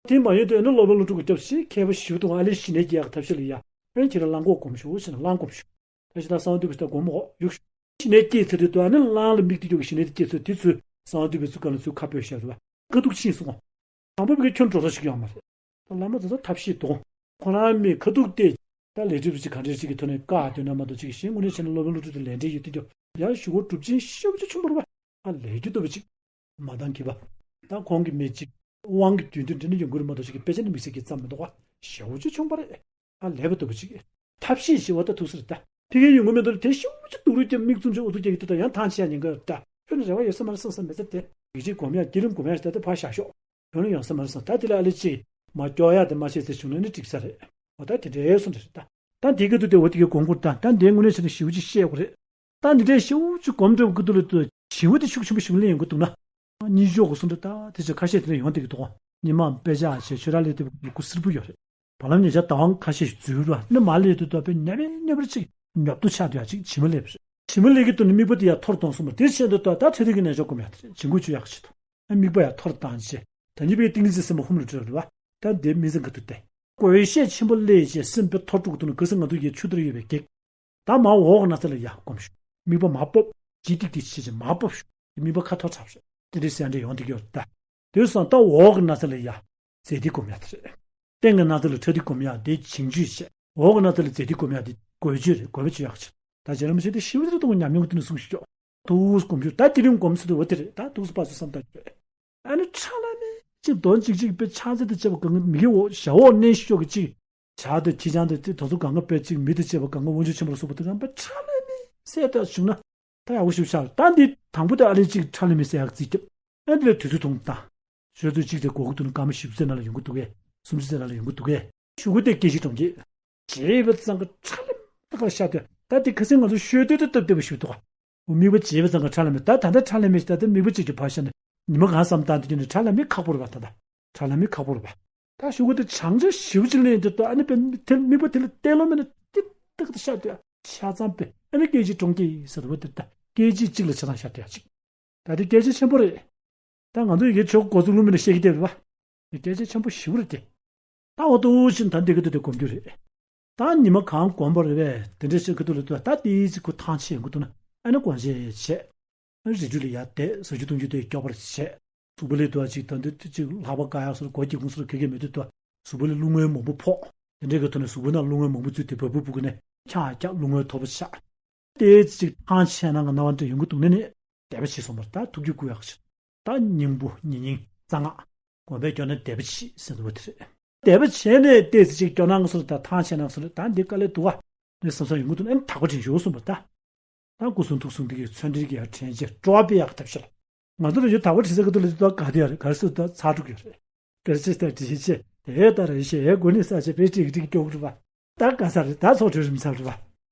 དེ་མ་ཡོད་དུས་ཨ་ནི་སློབ་དཔོན་ཀླུ་སྒྲུབ་ཀྱི་སྐྱབས་ཤིག་མཁས་པ་ཞིག་འདུག་ཨ་ལས་ཞི་གནས་ཀྱི་ཡག་ཐབས་ཤེས་ལ་ཡ། ཨ་ནི་ཁྱེད་རང་གླང་གོག་སྒོམ་ཤོག་ཞེས་ན་གླང་སྒོམ་ཤོག་ད་ཞེ་དྲག་གསང་བ་འདུས་པའི་ལྟར་སྒོམ་འོག་ཡུག་ཤོག་ཞི་གནས་སྐྱེས་ཚེ་དུས་དུ་ཨ་ནི་གླང་ལ་དམིགས་ཏེ་ཡོད་ཀྱི་ཞི་གནས་དེ་སྐྱེས་ཚོད་དེ་ཚོས་གསང་བ་འདུས་པའི་ཚུལ་ག་ལ་ཚུལ་ཁ་སྤོས་བཤད་རུ་བ། དཀའ་སྡུག་ཕྱིན་སོང་ངོ་། དང་པོ་བི་གའི་ཁྱོན་འགྲོ་ས་ཞིག་ཡོང་མ་རེད། ད་བླ་མ་ཚོ་ད་ཐབས་ཤེས་དང་། ཁོ་རང་མི་ཁ་ཐུག་སྟེ། ད་ལས་སྒྲིབ་ཅིག་ག་འདྲ་ཅིག་གི་ཐོག་ནས་བཀག་སྡོད་ན་མ་གཏོགས་ཅིག་གཞན་དངོས་གནས་བྱས་ན་སློབ་དཔོན་ཀླུ་སྒྲུབ་དེ་ལས་འབྲས་ཡོད་དེ་ཀྱང་ཡང་ཞུ་བ་གྲུབ་ཆེན་ཤོབ་ཅིག་ཆུང་བར་བ། ཨ་ལས་རྒྱུ་ལྟ་བུ་ཅིག་མ་འདང་གི་བ། ད་ཁོང་གི་མི་ཅིག་དབང་གི་རྒྱུན་དུ་འདྲེན་ནས་ཡོང་གི་རེད་མ་གཏོགས་ཅིག་གི་དཔེ་ཆ་ནི་དམིགས་བསལ་གྱི་ཙམ་མི་འདུག་བ། ཞེ་བོ་ཅིག་ཆུང་བ་རེད། ཨ་ལས་པ་ལྟ་བུ་ཅིག་ཐབས་ཤེས་ཞེ་བ་ད་ཐུགས་སུ་རེད་ད། ཕ་གིའི་ཡོང་གི་མི་འདུག་དེ་ཤོབ་ཅིག་སྡུག་རུས་ཀྱི་མིག་བཙུམ་ཅིག་འུ་ཐུག་རྒྱག་གི་འདུག་ད་ཡང་ཐང་ཆད་ཉེན་ཁ་ཡོད་ད། ཁྱོད་ནི་རེ་བ་ཡོད་ས་མ་རེད་བསམ་ས་མི་ཚེ་དེ། ཡིད་ཆེས་སྒོམ་ཡག་བསྐྱེད་རིམ་སྒོམ་ཡག་ཞིག་ད་ལྟ་ཕར་བཞག་ཤོག་ཁྱོད་ནི་ཡོང་ས་མ་རེད་བསམ་ད་དེ་ལ་ཨ་ལེ་ཅིག་མ་སྐྱོ་ཡག་དེ་མ་བཤད་ཚེ་བྱུང་ན་ནི་འགྲིག་ས་རེད། འོ་ད་དེ་འདྲའི་སོང་རེད་ད། ད་འདི་གི་དུ་དེ་འོ་དེ་གི་དགོངས་སྐོར་ད་ད་འདི་དངོས་གནས་བྱས་ན་ཞེ་པོ་ཅིག་བཤད་དགོས་རེད། ད་འདི་འདྲའི་ཞེ་པོ་ཅིག་སྒོམ་འགྲོ་གི་དུ་ལ་དུ་ཞེ་པོ་དེ་ཤུགས་ཆེན་པོ་ཞིག་ལེན་ཡོང་གི་འདུག་ན། གཉིད་ཤོག་གི་སོང་རེད་ད་དེ་ཚོ་ཁ་ཤས་དེ་འདྲ་ཡོང་བསྡད་ཀྱི་འདུག་ཉི་མ་དཔེ་ཆ་བྱས་ཆོས་ར་ལས་དེ་གི་སྐུ་སིར་བུ་ཡོད་རེད། བ་ལམ་ཉེ་ཆར་ད་དབང་ཁ་ཤས་ཤིག་འཛུལ་ར་ནི་མ་ལས་དུ་ད་དཔེ་ཉམས་པའི་ཉམས་པར་ཅིག་ཉོབ་ཏུ་ཆགས་དུ་ཡག་ཅིག་བྱིས་མ་ལས་པ་རེད། བྱིས་མ་ལས་ཀྱི་དུ་ནི་དམིགས་པ་དེ་ཡར་མཐོར་གཏོང་སོང་བ་དེ་བཞིན་དུ་ད་ད་འཕྲལ་དུ་གི་ནད་གཞི་སྒོམ་ཡག་དེ་རེད། བྱིང་རྒོད་བཅོས་ཡག་ཆེད་དུ་ཨ་དམིགས་པ་ཡར་མཐོར་བཏང་བྱས་ད་གཉིས་པའི་ཏིང་ངེ་འཛིན་སེམས་པ་ཧུམ་ལ་འགྲོ་རེད་བ། ད་འདི་མི་ཚེ་འགའ་དུ་བསྟན། བགོ་བཤའ་ཆེན་པོ་སླེབས་བྱས་སེམས་དཔེ་མཐོར་འགྲོ་གི་དུ་ནི་ག་ས་ང་ཚོ་ཡི་ཆུ་ལྟར་ཡོད་པའི་གེགས། ད་མར་འོག་གི་ན་ཚ་ལ་ཡར་སྒོམ་ཤོག་དམིགས་པ་མར་སྤོབས། ལྗིད་ཏིག་ཏིག་བྱེད་ཅིག་མར་སྤོབས་ཤོག་དམིགས་པ་ཁ་མཐོར་དྲགས་ཤོག་དེ་འདྲའི་སེམས་འདྲ་ཡོང་དེ་གི་ཡོད་ད། དེ་སོང་ད་འོག་གི་ན་ཚ་ལ་ཡར་རྫས་མདེལ་སྒོམ་ཡག་དེ་རེད། སྟེང་གི་ན་ཚ་ལ་ཁྲག་མདེལ་སྒོམ་ཡག་དེ་བྱིང་རྒོད་བྱས། འོག་གི་ན་ཚ་ལ་རྫས་མདེལ་སྒོམ་ཡག་དེ་བགོ་བཅོས་རེད། བགོ་བཅོས་ཡག་ཆེད། ད་རྗེ་རིན་པོ་ཆེ་དེ་ཞི་བ་དེ་གཏོང་ཉམས་མྱོང་གི་དེ་ནས་གསུངས་ཤིག་ཅོག་ཐུགས་སྒོམ་རྒྱུ་ད་བསྐྱེད་རིམ་སྒོམ་ཚུལ་དུ་འོ་དེ་རེད། ད་ཐུགས་སུ་ཕར་ཚུར་བསམ་བཏང་རྒྱུ་རེད། ཨ་ནི་ཁྲག་ལྷ་མི་ཅིག་གདོན་ཅིག་ཅིག་དཔེ་ཕྱག་མཚན་དང་བཅས་པ་གང་གི་མི་གི་འོ་ཞབས་འོག་མནན་ཤོག་གི་ཅིག་བྱ་དང་ཁྱི་སྤྱང་དང་དེ་དོ་ཚོ་གང་ག་དཔེ་ཅིག་མི་དང་བཅས་པ་གང་ག་དབང་ཕྱུག་ཆེན་པོ་ལ་སོགས་པ་དེ་གང་དཔེ་ཁྲག་ལྷ་མི་གསལ་དུ་བྱུང་ན་ད་ཡག་པོ་ཞིག་ཆགས། ད་འདི་དང་པོ་དེ་ཨ་ལེ་ཅིག་ཁྲག་ལྷ་མི་གསལ་ཡག་རྩིས་རྒྱབ། ཨ་འདི་ལ་དུས་ཚོད་ཐུང་དང་། ཆུ་ཚོད་གཅིག་ཙམ་འགོར་གི་འདུག་ན་སྐར་མ་བཞི་བཅུ་ཙམ་ནང་ལ་ཡོང་གི་འདུག་གས། སུམ་ཅུ་ཙམ་ནང་ལ་ཡོང་གི་འདུག་གས། གཞུག་གུ་དེ་སྐད་ཅིག་གྲོང་ཁྱེར། བྱས་པ་ཙང་གི་ཁྲག་ལྷ་མི་ད་ག་ཤ་དོད་ད་དེ་ཁ་སང་ང་ཚོ་ཤོད་དོད་དུ་སྟབས་བདེ་བ་ཞིག་འདུག་ག་དམིགས་པ་བྱས་པ་ཙང་གི་ཁྲག་ལྷ་མི་ད་ད་ལྟ་ཁྲག་ལྷ་མི་ཞིག་ད་ལྟ་དམིགས་པ་གཅིག་གི་བར་ཤ་ནས་ཉི་མ་གང་བསམ་བཏང་དུས་ཀྱི་ནི་ཁྲག་ལྷ་མི་ཁག་པོ་རེད་པ། ད་ལྟ་ཁྲག་ལྷ་མི་ཁག་པོ་རེད་པ། ད་ཤུ་གུ་དེ་བྱང་ཆ་ཞིབ་ཅིག་ལེན་དུས་ད་ཨ་ནི་དཔེ་དེ་དམིགས་པ་དེ་ལ་གཏད་ལོ་མེད་ན་ཏིག་ཏག་ཏུ་ཤ་དོད་ཤ་ཙམ་པས་ཨ་ནི་སྐད་ཅིག་གྲོང་ཁྱེར་ཟེར་བ་དེ་ད་སྐད་ཅིག་གཅིག་ལ་ཆ་ཚང་ཤ་དོད་ཡག་ཅིག་ད་དེ་སྐད་ཆ་ཆེན་པོ་རེད། ད་ང་ཚོ་ཡི་གེ་ཆོག་འགོ་ཚུགས་ལུང་མིན་ན་བཤད་ཀྱི་བསྡད་རེད་བ། དེ་སྐད་ཆ་ཆེན་པོ་ཞེ་པོ་རེད་དེ། ད་འོ་ཏོ་བཞིན་ད་འདི་གི་དུ་དེ་སྒོམ་རྒྱུ་རེད། ད་ཉི་མ་གང་སྒོམ་པ་རེད་བས་དེ་འདྲ་བཤད་ཀྱི་འདུག་ལ་དུ་ད་དེའི་ཚིག་གུ་ཐང་ཆད་འགོ་ཐུག་ན་ཨ་ནི་སྒོམ་བྱས་བྱས། རི་རྒྱུད་ལ་ཡར་བསྡད་ཟ་རྒྱུ་འཐུང་རྒྱུ་དེ་མགྱོགས་པར་བྱས། གཟུགས་པོ་ལ་དུ་ཅིག་ད་འདི་ཅིག་ལྷགས་པ་དཀར་ཡག་སོར་གོ་སྐྱེ་ཁུངས་སོར་གེ་གེ་མེད་དུས་དུ་གཟུགས་པོ་ལ་རླུང་བུ་མང་པོ་ཕོག་དེ་འདྲའི་གི་ཐོག་ནས་གཟུགས་པོ་ན་རླུང་བུ་མང་པོ་ཚུད་དེ་བ་སྤུ་སྤུ་གི་ནས་ཁྱག་ཁྱག་རླུང་བུ་མཐོ་པོ་ཆགས། ཏོག་ཙམ་ཅིག་ཐང་ཆད་ན་གི་སྣང་བ་འདྲ་ཡོང་གི་འདུག་ནས་ནས་དད་པ་བྱེད་སོང་བར་ད་ཐུགས་རྒྱུད་བསྐུལ་ཡག་ཕྱིར། ད་སྙིང་པོ་ཉེ་སྙིང་རྩ་སྔགས་སྒོམ་པས་སྐྱོར་ན་དད་པ་བྱེད་ཟེར་བ་དེ་རེད། དད་པ་བྱས་ནས་ཏོག་ཙམ་ཅིག་སྐྱོ་སྣང་སོང་ད་ཐང་ཆད་སྣང་སོང་ད་འདི་དཀའ་ལས་འདུག་ག་ནས་བསམ་བསམ་ཡོང་གི་འདུག་ཨེམ་དག་པ་དྲན་ཤོག་གསུངས་པ་ད། ད་སྐུ་གསུང་ཐུགས་གསུང་འདི་གའི་ཚོན་འདྲིལ་གྱི་ཡར་དྲན་བྱས་སྤྲོ་བ་སྤེལ་ཡག་གི་ཐབས་ཤེས་ལ། ང་ཚོ་ལ་ཡོད་དག་པ་དྲན་ས་གི་དུ་ལ་དུ་ད་ག་དེ་ཡར་གར་སུ་ད་ཚ་དྲུག་ཡོད་རེད། གར་ཅི་ལྟར་དྲི་ཤེས་ཆེ་དེ་ལྟར་རེ་ཤེས་ཨེ་དགོས་ནི་ས་ཆེ་པེ་ཀྲིག་ཀྲིག་སྐྱོག་རུ་བ། ད་ག་ས་རེད་ད་ཚོགས་གྲོལ་རིམ་ཚར་རུ་བ།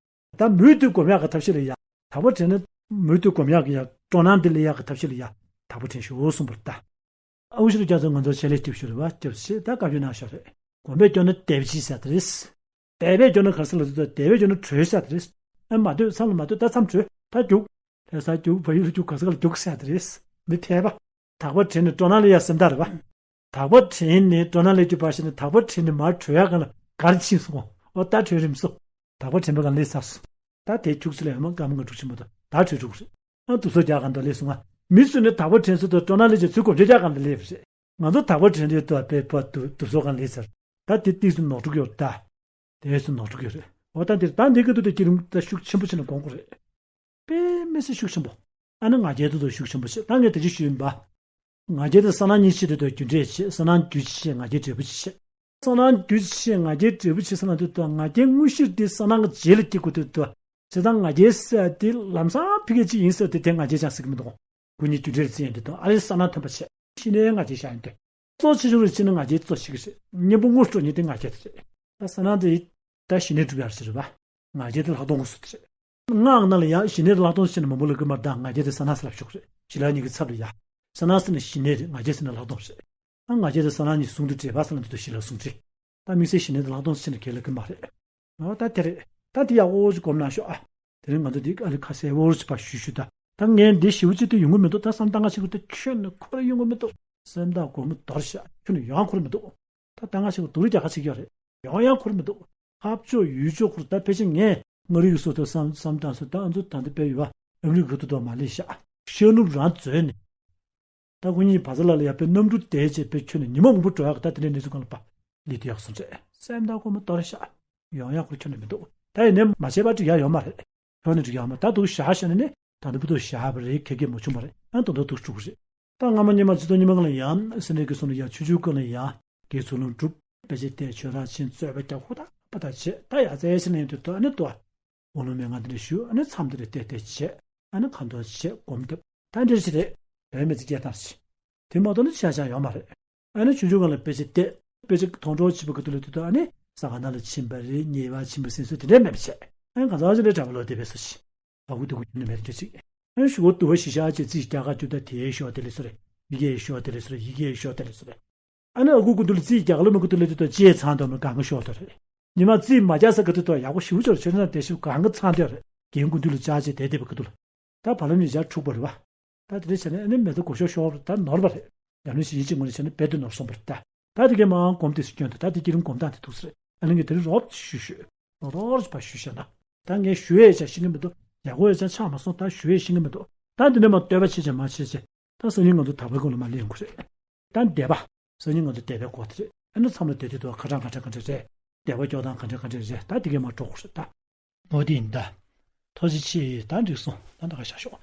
ད་མུ་མཐུད་སྒོམ་ཡག་གི་ཐབས་ཤེས་ལ་ཡ། དག་པ་དྲན་ན་མུ་མཐུད་སྒོམ་ཡག་གི་ཡ་སྤྲོ་སྣང་འདི་ལ་ཡག་གི་ཐབས་ཤེས་ལ་ཡ། དག་པ་དྲན་ཤོག་གསུངས་པར་ལྟ། ཨ་ཁུ་ཤི་རུ་རྒྱ་མཚོ་ང་ཚོར་ཆེད་ལས་སྐྱབས་ཞུ་རེ་བ་སྐྱབས་ཞེས་ད་བཀའ་བརྒྱུད་གནང་ཤོག་རེད། སྒོམ་པས་སྐྱོར་ན་དད་པ་བྱེད་ཟེར་དེ་རེད། དད་པས་སྐྱོར་ན་ག་ས་ལ་དུ་དད་པས་སྐྱོར་ན་གྲོལ་ཟེར་དེ་རེད། ཨ་མ་སྡོད་མཚམས་ལ་མ་སྡོད་ད་མཚམས་གྲོལ་ད་རྒྱུག་ལྷ་ས་རྒྱུག་བལ་ཡུལ་རྒྱུག་ག་ས་ག་ལ་རྒྱུག་ཟེར་དེ་རེད། མི་ཐེ་བ། དག་པ་དྲན་ནས་སྤྲོ་སྣང་ལ་ཡ་སེམས་ཐག་རེད་བ། དག་པ་དྲན་ནས་སྤྲོ་སྣང་ལས་རྒྱུ་བར་ཞིག་ནས་དག་པ་དྲན་ནས་མར་གྲོལ་ཡག་ག་ལ་གར་ཕྱིན་སོང་ཨོ་ད་གྲོལ་རིམ་སོ། དག་པ་དྲན་པ་ག་ལས་ཚར་སོ། ད་དེ་ཁྱུག་ཙི་ལ་ཡང་མ་སྐར་མ་ང་དྲུག་ཕྱིན་པ་དང་ད་གྲོལ་འགྲོ་གི་རེད། ཨ་དུ་སོ་རྒྱག་ག་འདི་ལས་སོང་ང་། མི་སུ་ནས་དག་པ་དྲན་ཚུལ་དང་སྤྲོ་སྣང་ལས་ཀྱི་ཚུལ་གོམས་གཤིས་རྒྱག་ག་འདི་ལས་རེད། ང་ཚོ་དག་པ་དྲན་རེད་དུ་བས་པ་དུ་དུ་སོ་ག་ལས་ཚར། ད་དེ་ཏིག་སུ་ནོར་འགྲོ་གི་ཡོད་ད། དེ་སུ་ནོར་འགྲོ་གི་ཡོད་རེད། འོ་ད་འདིར་ད་འདི་གི་དུ་དེ་སྐྱིད་རུང་ད་ཤུགས་ཆེན་པོ་ཕྱིན་ན་དགོངས་དགོས་རེད། དཔེ་མི་སྲིད་ཤུགས་ཆེན་པོ། ཨ་ནི་ང་རྒྱལ་དུ་དུ་ཤུགས་ཆེན་པོ་བྱེད་ད་ངས་དེ་ཅི་ཞུས་ཡིན་པ། ང་རྒྱལ་དེ་ས་ནང་གཉིས་ཆེད་དུ་དུ་རྒྱུ་འབྲས་བྱེད་ས་ནང་རྒྱུ་ཆེ་ང་རྒྱལ་འབྲས་བུ་ཆེ། ས་ནང་རྒྱུ་ཆེ་ང་རྒྱལ་འབྲས་བུ་ཆེ་ས་ནང་དུ་དུ་ང་རྒྱལ་དངོས་གཞིར་དེ་ས་ནང་གི་རྗེས་ལ་སྐྱེ་དགོས་དུ་དུ། བྱས་ཙང་ང་རྒྱལ་ཟེར་དེ་ལམ་སང་ཕི་གེ་ཅིག་ཡིན་ཟེར་དེ་དེ་ང་རྒྱལ་ཅང་ཟེར་གི་མི་འདུག་སྐུ་ཉིད་རྒྱུ་འབྲས་བརྩི་ཡན་དུ་དུ་ཨ་རེ་ས་ནང་ཐོན་པ་ཆེ་ཤི་ནས་ང་རྒྱལ་བཞག་ཡིན་དུ། གཙོ་ཆེ་ཆུང་རེ་ཕྱིན་ན་ང་རྒྱལ་གཙོ་ཞིག་རེད། གཉེན་པོ་དངོས་སྤྲོ་ཉིད་དེ་ང་རྒྱལ་དེ་རེད། ད་ས་ནང་དེ་ད་ཞི་གནས་སྒྲུབ་ཡར་ཞིག་རེད་པ། ང་རྒྱལ་དེ་ལྷག་མཐོང་གི་སུ་དེ་རེད། སྔགས་ནང་ལ་ཡང་ཞི་གནས་དེ་ལྷག་མཐོང་ཕྱིན་ན་མང་པོ་ལ་ཀི་མར་དང་ང་རྒྱལ་དེ་ས་ནང་ས་ལ་ཕྱོགས་རེད། ཞི་ལ་གཉིས་ཀྱི་ཚབ་ལ་ཡ། ས་ནང་ཟེར་ན་ཞི་གནས་རེད། ང་རྒྱལ་ཟེར་ན་ལྷག་མཐོང་རེད། ད་ང་རྒྱལ་དེ་ས་ནང་གཉིས་ཟུང་དུ་འབྲེལ་བ་ས་ལ་འདི་དུ་ཞི་ལ་ཟུང་འབྲེལ། ད་དམིགས་བསལ་ཞི་གནས་དེ་ལྷག་མཐོང་ཕྱིན་ན་གལ་ལ་ཀི་མ་རེད། འོ་ད་དེ་རེད། ད་དེ་ཡག་འོ་ཅིག་གོམས་ན་ཤོག་ཨ། དེ་རིང་ང་ཚོ་འདི་ཨ་ལི་ཁ་གསལ་བོར་ཅིག་ཕར་ཞུ་ཞུ་ད། ད་ངས་འདི་ཞིབ་ཅིག་ཏུ་ཡོང་གི་མི་འདུག་ད་བསམ་བཏང་ག་ཞིག་ཏུ་ཁྱོན་ནས་ཁོ་ར་ཡོང་གི་མི་འདུག་སེམས་ཐག་སྒོར་མོ་དོར་ཤག་ཁྱོན་ནས་ཡོང་ཁོ་ར་མི་འདུག་ད་བཏང་ག་ཞིག་སྡུག་རུ་རྒྱག་ཁ་ཅིག་ཡོད་རེད། ཡོང་ཡང་ཁོ་ར་མི་འདུག་ཧབ་ཆོག་ཡུལ་ཆོག་ཁོ་ར་ད་ཕལ་ཆེར་ངས་མངའ་རིས་ཀྱི་སོ་ཐོག་བསམ་བསམ་བཏང་སོ་ད་ཨ་ཚོ་ད་འདི་དཔེ་ཡོད་བ་ཨ་མི་རི་ཀ་ཏུ་དོ་མ་ལས་ཤག་ཤར་ནུབ་རང་འཛོལ་ནས། ད་ཁོ་གཉིས་བ་ཚ་ལ་ལ་ཡ་པའི་གནམ་གྲུ་དེ་བྱས་པའི་ཁྱོན་ནས་ཉི་མ་མང་པོ་འགྲོ་ཡག་གི་ད་དེ་འདྲའི་གནས་ཚུལ་གང་ལ་པ་ལི་དུ་ཡག་སོང་རེད། སེམས་ཐག་སྒོར་མོ་དོར་ཤག་ཡོང་ཡག་ཁོ་ཁྱོན་ནས་མི་འདུག་ད་ཡིན་ནའི་མ་བྱས་པ་འགྲིག་ཡག་ཡོད་མ་རེད། ཁྱོན་ནས་འགྲིག་ཡག་མ་ད་འདུག་བཞག་བཞག་ནས་ནི་ད་འདི་བུ་འདུག་བཞག་པ་རེད། ཁེ་གེ་མ་བྱུང་བ་རེད། ཨ་ད་འདུག་འདུག་བཅུག་རེད། ད་སྔ་མ་སྔོན་མ་སྤྱི་ཚོགས་སྔོན་མ་གང་ལ་ཡང་སེ་ནས་ཀྱི་སོང་ལ་ཡང་དགེ་ཚུལ་ལུང་སྒྲུབ་དཔེ་ཆ་བལྟས་ཆོས་ར་ཕྱིན་རྩོད་པ་རྒྱག་ཧུ་ད་པ་ད་བྱེད་ད་ཡ་རྩེ་ཕྱིན་ནས་དུ་ད་ནི་ཏོ། དབང་ལུང་མན་ངག་འདི་འདྲ་ཞུ་ཨ་ནི་མཚམས་འདི་རེ་བལྟས་བལྟས་བྱས་ཨ་ནི་ཁ་འདོན་བྱས་སྒོམ་བཏབ་ད་འདྲ་ཞིག་རེད། བོད་མི་ཚེ་སྐྱེལ་སྟངས་ཤིག་དེ་མ་གཏོགས་ནི་ཆ་ཆ་ཡོད་མ་རེད། ཨ་ནི་ཆུང་ཆུང་སྒང་ལ་དཔེ་ཆ་བལྟས་དཔེ་ཆ་མཐོང་གྲོལ་བྱེད་པ་གི་དུ་ལ་དུ་ད་ཨ་ནི་ས་ག་ནང་ལ་ཕྱིན་པ་རེད། ཉེ་བ་ཕྱིན་པ་སེམས་གསོ་དེ་འདྲ་མེད་པ་བྱས་ཨ་ནི་གང་ཟག་ཅིག་འདྲ་གྲྭ་པ་ལོ་དེ་བས་སོ་ཞིག་བ་ཀུ་དུ་ཀུ་རྒྱུ་ནི་མེད་འདྲ་ཅིག་ཨ་ནི་ཞུ་བོ་དུ་བ་ཞི་ཤ་ཅེ་རྩིས་རྒྱ་གར་རྒྱུ་ད་དེའི་ཤོ་དེ་ལས་སོ་རེད། ཡི་གེའི་ཤོ་དེ་ལས་སོ་རེད། ཡི་གེའི་ཤོ་དེ་ལས་སོ་རེད། ཨ་ནི་ཨ་ཁུ་ཀུན་ཏུ་ལ་རྩིས་རྒྱག་ལ་མི་ཀུན་ཏུ་ལ་དེ་དང་ལྕེ་ཚང་དང་ནི་གང་གི་ཤོག་དོ་རེད། ཉི་མ་རྩིས་མ་རྒྱག་ས་ཀུན་ཏུ་དང་ཡག་པོ་ཞིབ་ཅོར་ཆོས་ན་དེ་ཞིབ་གང་གི་ཚང་དོ་རེད། རྒན་ཀུན་ཏུ་ལ་ཅག་ཅེ་དེ་དེ་བ་ཀུན་ཏུ་ལ། ད་བ་ལ་ནི་ཇག་འཁྲུག་པ་རེད་བ། ད་དེ་འདྲ་བྱས་ནས་ཨ་ནི་མེ་ཏོག་གོ་ཤོག་ཤོག་ད་ནོར་བ་རེད། ཡང་ནི་ཞིག་ཡིན་གཅིག་མ་རེད་བྱས་ནས་བེད་དུ་ནོར་སོང་བ་རེད་ད། ད་དེ་གའི་མང་གོམ་དེ་སུ་སྐྱོན་དུ་ད་དེ་སྐྱིད་རིམ་གོམ་སྟངས་དེ་ཐུག་ས་རེད། ཨ་ནི་ངས་དེ་རིང་རོབ་ཞུ་ཞུ། རོགས་རོགས་པ་ཞུ་བྱས་ན། ད་ངས་ཞུ་ཡས་ཅག་ཤེས་ཀྱི་མི་འདུག་ཡག་པོ་ཡས་ཅག་ཆགས་མ་སོང་ད་ཞུ་ཡས་ཤེས་ཀྱི་མི་འདུག་ད་འདི་ནས་མ་བསྟོད་པ་བྱེད་ཅག་མ་བྱེད་ཅག་ད་སང་ཉིན་ང་ཚོ་དག་པའི་སྐོར་ལ་མ་ལེན་དགོས་རེད། ད་འདས་པ། སང་ཉིན་ང་ཚོ་འདས་པའི་སྐོར་དེ་རེད། ཨ་ནི་མཚམས་ལ་བསྡད་དུས་དུ་ཁ་གྲངས་ཁ་གྲངས་ཁ་གྲངས་རེད། འདས་པ་སྐྱོ་སྟངས་ཁ་གྲངས་ཁ་གྲངས་རེད། ད་དེ་གས་མ་འགྲོ་དགོས་རེད་ད། འོ་དེ་ཡིན་ད། ཐུགས་རྗེ་ཆེ། ད་འགྲིག་སོང་ད་ད་ག་བཞག་ཤོག